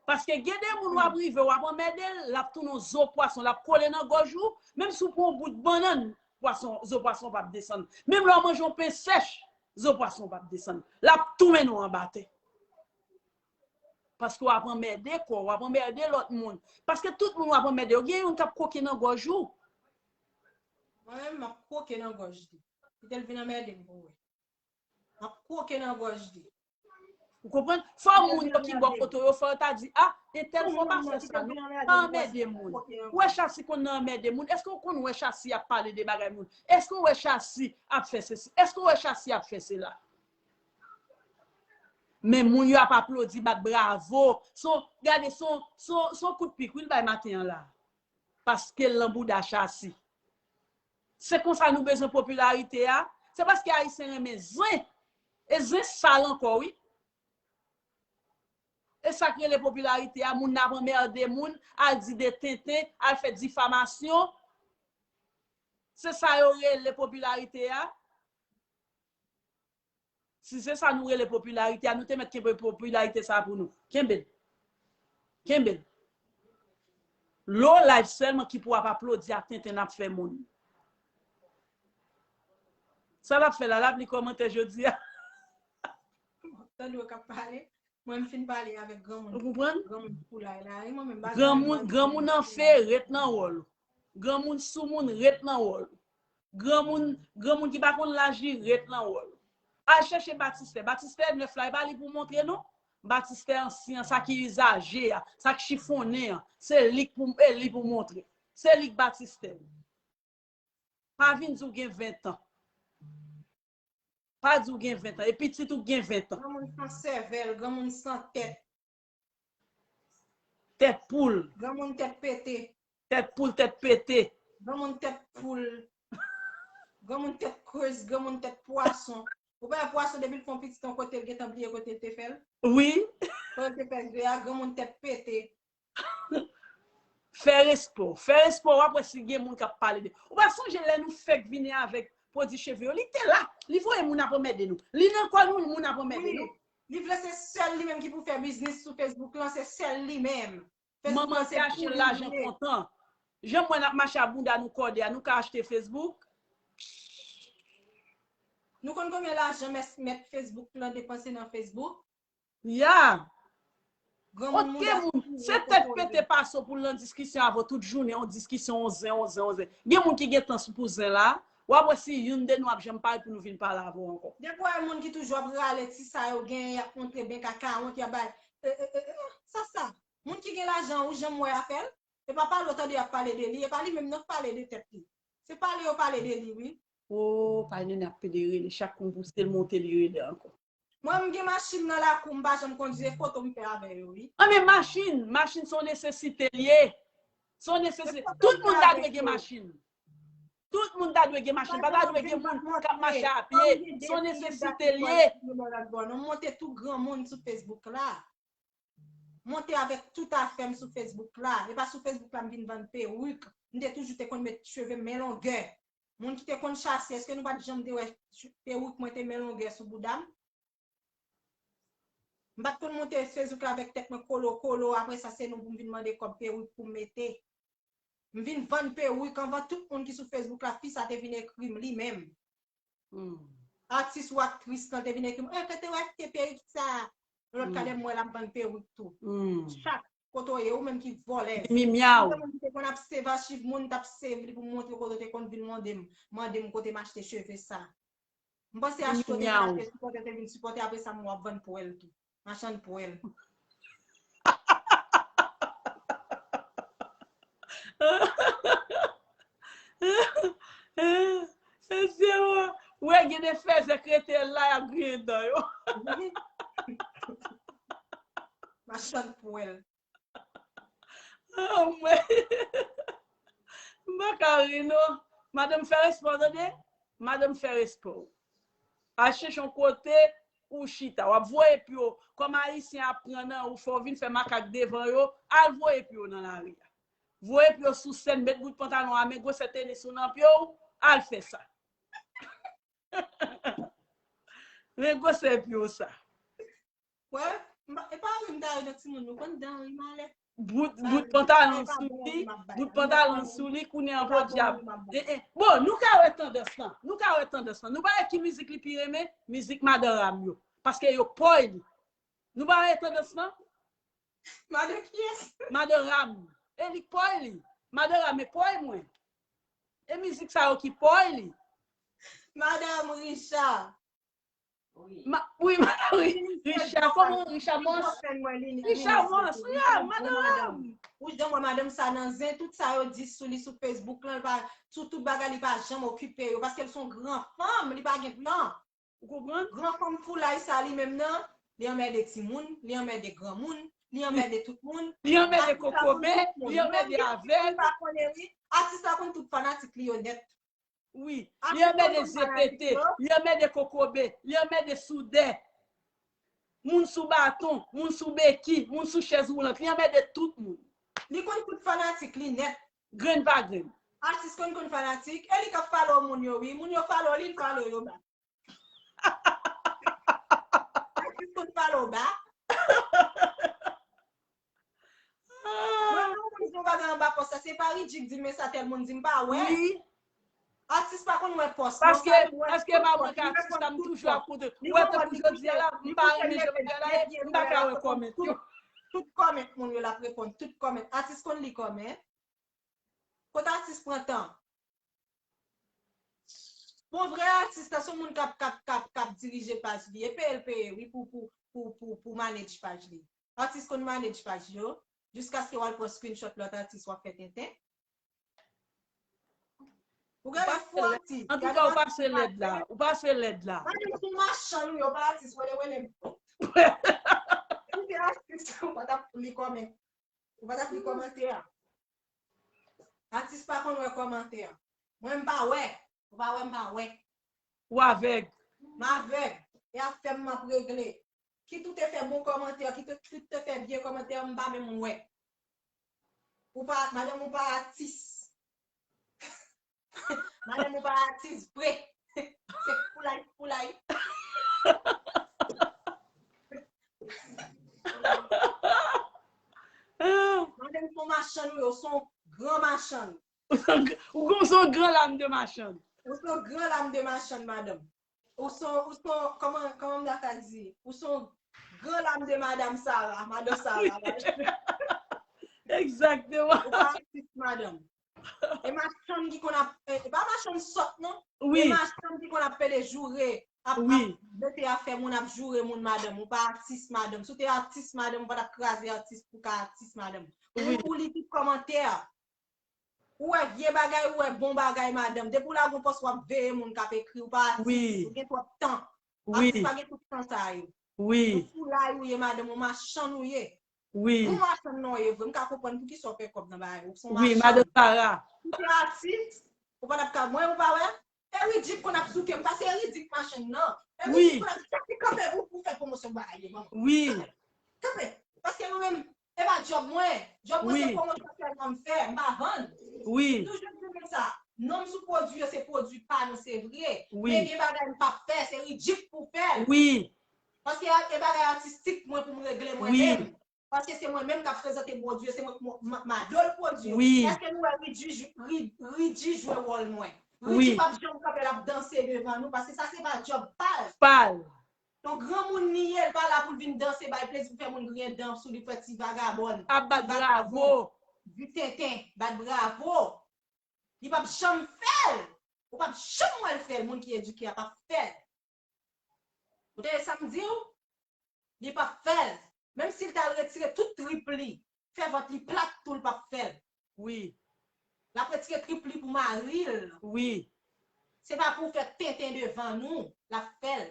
Paske gen de moun w ap rive, w ap anmède l, l ap tounen yon zo pwason, l ap kole nan gòj ou, menm si w pran yon bout bannann, pwason, zo pwason p ap desann. Menm lè w manje yon pen sèch, zo pwason p ap desann. L ap tou mennen w anba tè. Paske w ap anmède kò w, w ap anmède lòt moun. Paske tout moun w ap anmède yo, gen youn k ap kwoke nan gòj ou. Mwen menm, m ap kwoke nan gòj li. Kite l vin anmède m pou w wè. M ap kwoke nan gòj li. Ou konprann? Fò moun yo ki bò kote w yo, fò yo ta di, a, entèl fò pa fè sa non, pa anmède moun. Ou wè Chasi konn nan anmède moun? Èske w konn wè Chasi ap pale de bagay moun? Èske w wè Chasi ap fè sesi? Èske w wè Chasi ap fè sela? Men moun yo ap aplodi, bat bravo. Se yon, gade, se yon, se yon, se yon kout pik, wi, l bay maten an la. Paske l nan bouda Chasi. Se konsa nou bezwen popilarite a? Se paske Ayisyen renmen zen. E zen sal ankò, wi. E sa k rele popilarite a, moun nan ap anmède moun, al di de tenten, al fè difamasyon. Se sa yo rele popilarite a? Si se sa nou rele popilarite a, nou te mèt kenbe popilarite sa a pou nou. Kenbe l. Kenbe l. Lo live sèlman ki pou ap aplodi ak tenten n ap fè moun. Sa l ap fè la, l ap li kòmantè jodi a. Tande yo k ap pale. Mwen m fin pale avèk granmoun. Ou konprann? Granmoun foulay la. E mwen menm ba Granmoun granmoun an fe ret nan wòl. Granmoun soumoun ret nan wòl. Granmoun granmoun ki pa konn laj li ret nan wòl. Al chèche batistè. Batistè nèf la, e pa li pou montre non. Batistè ansyen, sa ki izaje a, sa k chifonnen an, se li k pou e li pou montre. Se li k batistè. Pa vin di w gen ven tan. Pa di w gen ven tan. E pitit ou gen ven tan. Granmoun san sèvèl, granmoun san tèt. Tèt poul. Granmoun tèt pete. Tèt poul, tèt pete. Granmoun tèt poul. Granmoun tèt krez, granmoun tèt pwason. Ou pa wè pwason depi l fè yon pitit yon kote l gentan bliye kote l te fè l? Wi. Kote l te fè l a, granmoun tèt pete. Fè respè w. Fè respè w, w ap wè si gen moun k ap pale de. Ou pa sonje lè nou fèk vini avèk pwodui cheve yo? Li te la. Li voye moun ap anmède nou. Li nan kò nou, moun ap anmède nou. Li vle se sèl li menm ki pou fè biznis sou Facebook lan, se sèl li menm. Manman te achte l lajan kontan. Jan m wè n ap mache ak bounda nou kòde a, nou ka achte Facebook? Nou konn konbyen lajan mèt Facebook lan depanse nan Facebook? Ya. Oke moun, se tèt pete pase w pou l nan diskisyon avè w tout jounen, yon diskisyon, yon zen, yon zen, yon zen. Gen moun ki gen tan sou pou zen la, w ap wè si youn de nou ap janm pare pou nou vin pale avè w ankò. Depi w wè moun ki toujou ap rale ti sa yo genyen, y ap montre ben ka kawont, y ap bay. Sa sa. Moun ki gen lajan ou janm wè afè l? E pa pale w tande y ap pale de li, e pa li menm non k pale de tèt li. Se pale yo pale de li wi. Oh, pa nene ap pede rele, chak kou m pouse l monte li rele ankò. Mwen m gen machin nan lakou m pa janm kondui, e foto m fè avè yo wi. Anben machin, machin se yon nesesite l ye. Se yon nesesite. Tout moun ta dwe gen machin. Tout moun ta dwe gen machin. Pa ta dwe gen moun k ap mache a pye. Se yon nesesite l ye. M monte tout granmoun sou Facebook la. Monte avèk tout afè m sou Facebook la. E pa sou Facebook la m vin vann perik. M te toujou te konn met cheve m men longè. Moun ki te konn chase, èske nou pa t janm te wè perik mwen te men longè sou bouda m? M pa t konn monte Facebook la avèk tèt mwen kolo kolo, apre sa se nou pou m vin mande kòb perik pou m mete. M vin vann perik anvan tout moun ki sou Facebook la, fi sa te vin ekri m li menm. Atis ou aktris lan te vin ekri m, eh, kote w achte perik sa? Lòt kalè m wè l ap vann perik tou. Chat, kote w ye, ou menm ki vòlèz. Mimyaw. Ou te konn ap save achiv moun, t ap save li pou montre kote w te konn vin mande m, mande m kote m achte cheve sa. M panse achte w te vin achte, sipòte w te vin sipòte, apre sa m wè w ap vann pwèl tou. Machann pwèl. Mesye, ou wè gen de fèzè k rete la y ap griyen dan yo. Machann pwèl. Anmwey. M pa ka ri non. Madanm fè respè w tande. Madanm fè respè w. Al chèche yon kote ou chita. W ap voye pye w. Kòm ayisyen ap pran nan ou fè w vin fè makak devan yo, al voye pye w nan lari a. Voye pye w sou sèn, met bout pantalon a men gwosè tenis ou nan pye w, al fè sa. Men gwosè pye w sa. Wè, e pa ri m ta ri nan timoun nou konn dan ri malè. Bout bout pantalon sou li, bout pantalon sou li kounye an podyab. Bon, nou ka wè tandans lan. Nou ka wè tandans lan. Nou pa wè ki mizik li pi renmen? Mizik madan Ram yo. Paske yo pòy li. Nou pa wè tandans lan? Madan kiyès? Madan Ram. E li k pòy li. Madan Ram e pòy mwen. E mizik sa yo ki pòy li. Madan Richard. Ma, wi, ma, wi. Richard, kòman Richard Mons? Richard Mons, wi, ah, madanm. Ou janm wè madanm sa nan zen, tout sa yo di sou li sou Facebook lan, li pa, sou tout bagay, li pa janm okipe yo, paske l se yon gran fanm, li pa gen plan. Ou konprann? Gran fanm foulay sa li menm nan, li anmède timoun, li anmède granmoun, li anmède tout moun. Li anmède kokobe, li anmède avèg. Li pa konnen, wi. Atis la konn tout fanatik li yo nèt. Wi, li anmède zepete, li anmède kokobe, li anmède soudè. Moun sou baton, moun sou beki, moun sou chèz woulant, li anmède tout moun. Li konn tout fanatik li nèt. Grenn pa grenn. Atis konn konn fanatik. E li k ap follow moun yo, wi. Moun yo follow li, l follow yo bak. Atis konn follow bak. Mwen, mwen, mwen, mwen, bagay anba pòs la, se pa Ridjik di m, men sa tèl moun di m pa wè. Wi. Atis pa konn wè pòs, non, paske, sa li wè paske tout m wè pòs, li reponn tout kòmantè. Wè, tankou jodi a la, m pa renmen jan bagay la ye, m pa ka wè kòmantè yo. Tout, tout kòmantè moun yo, l ap reponn, tout kòmantè. Atis konn li kòmantè. Kote atis pran tan? Bon, vrè atis la, se yon moun k ap, k ap, k ap, k ap dirije paj li. E peye l peye, wi, pou, pou, pou, pou, pou manage paj li. Atis konn manage paj yo, jiskaske w al pran screenshot lòt atis, w ap fè tenten. Ou genlè fou atis. Antouka, ou pase lèd la. Ou pase lèd la. Mwen menm sou machann, wi, ou pa atis, wele, wele m. Ou te atis, ou pa t ap li kòmantè. Ou pa t ap li kòmantè a. Atis pa konn wè kòmantè a. Mwen, m pa wè. Ou pa wè, m pa wè. Ou avèg. M avèg. E afè m, m ap regle. Kit ou te fè bon kòmantè, kit ou, kit ou te fè vye kòmantè, m pa menm wè. Ou pa, madanm, ou pa atis. Madanm, ou pa atis vre. Se foulay, foulay. Madanm, se yon machann, wi, ou se yon gran machann. Ou se yon gran, ou se yon gran lam de machann. Ou se yon gran lam de machann, madanm. Ou se yon, ou se yon, kòman, kòman m ta ka di? Ou se yon gran lam de madanm Sara, madan Sara. Egzakteman. Ou pa atis, madanm. E machann ki konn ap, e, e pa machann sòt, non. Wi. E machann ki konn ap pede joure, ap, wi, ap mete afè moun, ap joure moun, madanm. Ou pa atis, madanm. Si w te atis, madanm, ou pa t ap kraze atis pou ka atis, madanm. Wi. Ou, ou li tout kòmantè. Ou wè vye bagay, ou wè bon bagay, madanm. Depi w lage yon pòs, w ap veye moun k ap ekri, ou pa atis, wi, ou gen twòp tan. Wi. Atis pa gen tout tan sa yo. Wi. Yon foulay ou ye, madanm, yon machann ou ye. Wi. Yon machann non ye vre, m ka konprann poukisa w fè kòb nan bagay, ou se yon machann. Wi, madanm Sara. Ou se atis, ou pa t ap ka, mwen, ou pa wè? E Ridjik konn ap souke m, pa se Ridjik machann nan. E Ridjik konn ap chèche kanpe pou, pou fè pwomosyon bagay yo, manman. Wi. Kanpe. Paske mwen menm, e pa djòb mwen. Djòb mwen se pwomosyon sèlman m fè, m pa vann. Wi. M toujou di nou sa. Non m sou pwodui yo, se pwodui pa nou, se vre. Wi. Men gen bagay m p ap fè, se Ridjik pou fè l. Wi. Paske e bagay atistik mwen pou m regle mwen menm. Paske se mwen menm k ap prezante pwodui yo, se mwen k m- m- m adore pwodui yo. Wi. Èske nou wè Ridji, Ridji jwe wòl mwen? Ridji p ap janm kanpe l ap danse devan nou, paske sa se pa djòb pa l. Pa l. Yon granmoun li ye, l pa la pou l vin danse, bay plezi, pou fè moun griyen dan sou li, fè ti vagabòn, ap bat bravo, di tenten, bat bravo. Li p ap janm fè l. Ou p ap janm wè l fè l, moun ki edike a p ap fè l. Ou tande sa m di w? Li p ap fè l. Menm si l t al retire tout trip li, fè vant li plat tou, l p ap fè l. Wi. L ap retire trip li pou mari l. Wi. Se pa pou fè tenten devan nou, l ap fè l.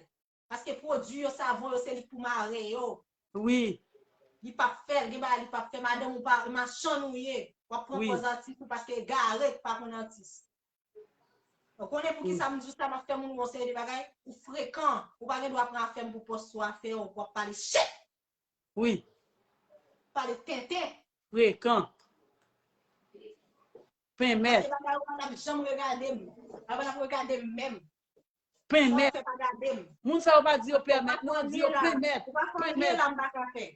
Paske pwodui yo, savon yo, se li k pou mare yo. Wi. Li p ap fè l, gen bagay li p ap fè. Madanm ou pa, machann ou ye. W ap pran pòz atis ou paske egare k pa konn atis. Ou konnen poukisa m di w sa, m ap fè moun wè yon seri de bagay? Ou frekan. Ou pa gen dwa pran afè m pou pòs sou afè w, w ap pale shit! Wi. Pale tenten. Frekan. Penmèt. Paske bagay ou pa t ap janm regade m. Ou pa t ap regade m menm. Penmèt. Sa w fè pa gade m. Moun sa yo pa di yo pèmèt, non, yo di yo penmèt. Ou pa fè anyen la m pa ka fè.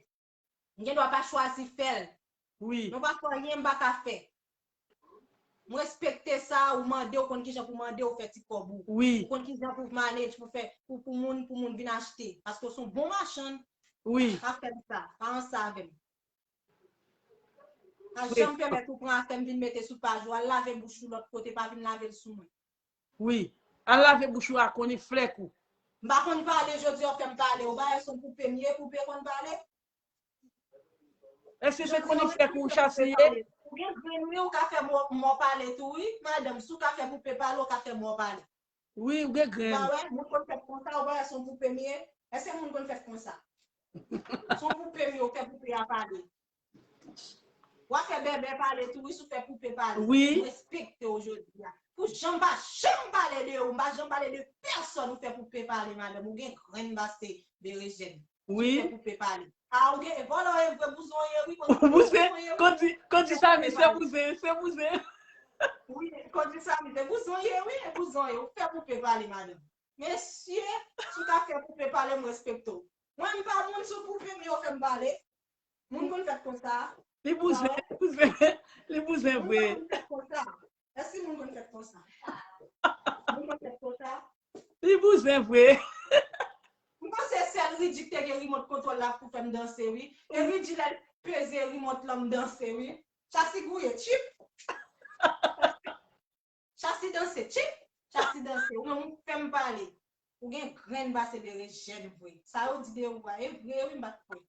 M gen dwa pa chwazi fè l. Wi. Men w pa fè anyen m pa ka fè. M respekte sa, ou mande, ou konn kijan pou mande, ou fè ti kòb ou. Wi. Ou konn kijan pou manage, pou fè, pou, pou moun, pou moun vin achte. Paske w se yon bon machann. Wi. Pa fè m sa, pa ranse avè m. Pa janm pèmèt ou pran afè m vin mete sou paj ou. Al lave bouch ou lòt kote, pa vin lave l sou mwen. Wi. Al lave bouch ou a konnen flèk ou. M pa konn pale, jodi a w fè m pale. Ou pa wè se yon poupe m ye, poupe konn pale? Èske se konnen flèk ou chase ye? Ou gen grenn wi, ou ka fè mò, mò pale tou wi, madanm. Si w ka fè poupe pale, ou ka fè mò pale. Wi, ou gen grenn. Ou pa wè, moun konn fèt konsa, ou pa wè se yon poupe m ye? Èske moun konn fèt konsa? Se yon poupe m ye, ou fè poupe a pale. W a fè bèbè pale tou, wi, si w fè poupe pale. Wi. M respekte w jodi a. Pou jan m pa janm pale de ou, m pa janm pale de pèsòn, ou fè poupe pale, madanm. Ou gen grenn pase berejèn. Wi. Ou fè poupe pale. A, ou gen, vòlò e vre, bouzen w ye, wi. Bouzen, kon di, kon di Samy, se bouzen, se bouzen. Wi, kondi sa, m te bouzon ye, wi, e bouzon ye. Ou fè poupe pale, madanm. Mesye, si w ta fè poupe pale, m respekte w. Mwen, m pa moun sou poupe, men yo fè m pale. Moun konn fèt konsa. Li bouzen, li bouzen, li bouzen vre. Moun konn fèt konsa. Èske moun konn fèt konsa? Moun konn fèt konsa? Li bouzen vre. M panse sèl Ridji ki te gen rimòt kontwòl la pou fè m danse, wi. E Ridji, lè l peze rimòt lan, m danse, wi. Chasi gouye, tchip! Chasi danse, tchip! Chasi danse. Ou menm, ou fè m pale. Ou gen grenn pase Berejèn vre. Sa yo di de ou a, e vre, wi, m pa t kwè.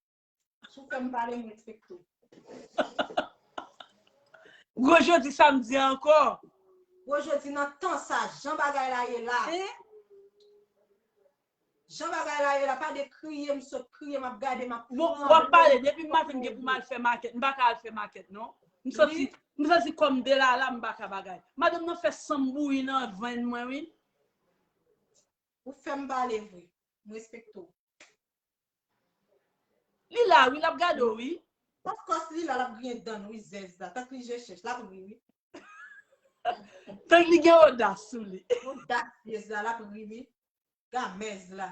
Si w fè m pale, m respekte w. Gwo jodi samdi ankò. Gwo jodi nan tan sa, jan bagay la ye la. Jan bagay la ye la, pa de kriye, m sot kriye, m ap gade, m ap pran. W ap pale, depi maten m gen pou m al fè makèt, m pa ka al fè makèt, non. M santi, m santi kò m delala, m pa ka bagay. Madanm nan fè san m bouyi nan venn mwen, wi. Ou fè m pale vre. M respekte w. Li la, wi, l ap gade w, wi. Of course, li la, l ap griyen dan l, wi, zèz la. Tank li je chèch, l ap ri, wi. Tank li gen odas sou li. Odasyez la, l ap ri, wi. Gamèz la.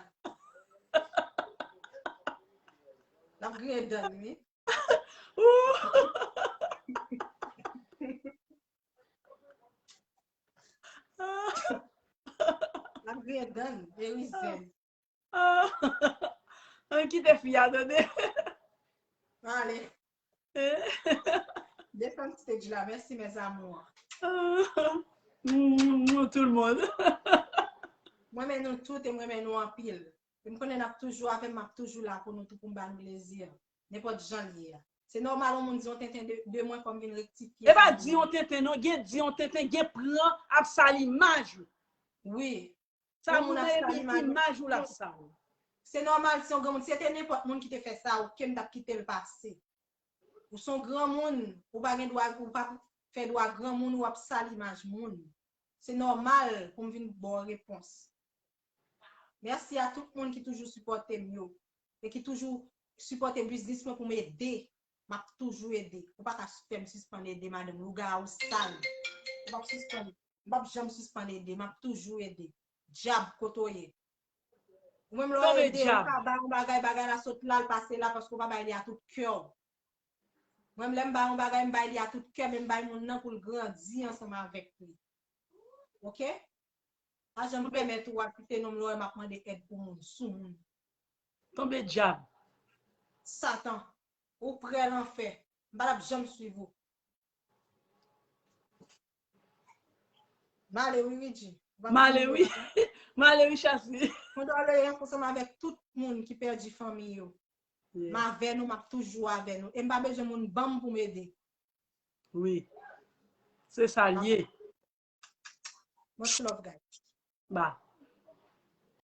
L ap griyen dan l, wi. L ap griyen dan l, e wi, zèz. Ann kite fi a, tande. Ale. Desann stage la. Mèsi, mes amours. Tout le monde. Mwen renmen nou tout e mwen renmen nou anpil. E m konnen n ap toujou avè m, m ap toujou la pou nou tou, pou m ba nou plezi. Nenpòt jan l ye a. Se nòmal yon moun di yon tenten de, de mwen, fò m vin rektifye. E pa di yon tenten, non. Gen di yon tenten, gen pran ap sal imaj ou. Wi. Sa moun nan epi imaj ou l ap sal. Se nòmal, se yon granmoun. Si se te nenpòt moun ki te fè sa, oke, m t ap kite l pase. Ou se yon granmoun, ou pa gen dwa, ou pa fè dwa granmoun, ou ap sal imaj moun. Se nòmal pou m vin ba w repons. Mèsi a tout moun ki toujou sipòte m yo e ki toujou sipòte biznis mwen pou m ede. M ap toujou ede. Ou pa ka fè m sispann ede, madanm. Lougawou sal. Ou p ap sispann. M p ap janm sispann ede. M ap toujou ede. Dyab, kote w ye? Ou menm lè w ede, ou ka bay yon bagay, bagay la sot la, l pase la, paske w pa bay li a tout kè w. Mwen, lè m bay yon bagay, m bay li a tout kè, men m bay moun nan pou l grandi ansanm avèk li. Oke? Pa janm pèmèt ou al kite non m lè w wè m ap mande èd pou moun, sou moun. Tonbe dyab. Satan, ou prè lanfè. M pa t ap janm swiv ou. M ale wi, Ridji. M ale wi. M ale wi, Chasi. Kondoleans ansanm avèk tout moun ki pèdi fanmi yo. M avè nou, m ap toujou avè nou. E m pa bezwen moun ban m pou m ede. Wi. Se sa l ye. Much love, guys. Ba.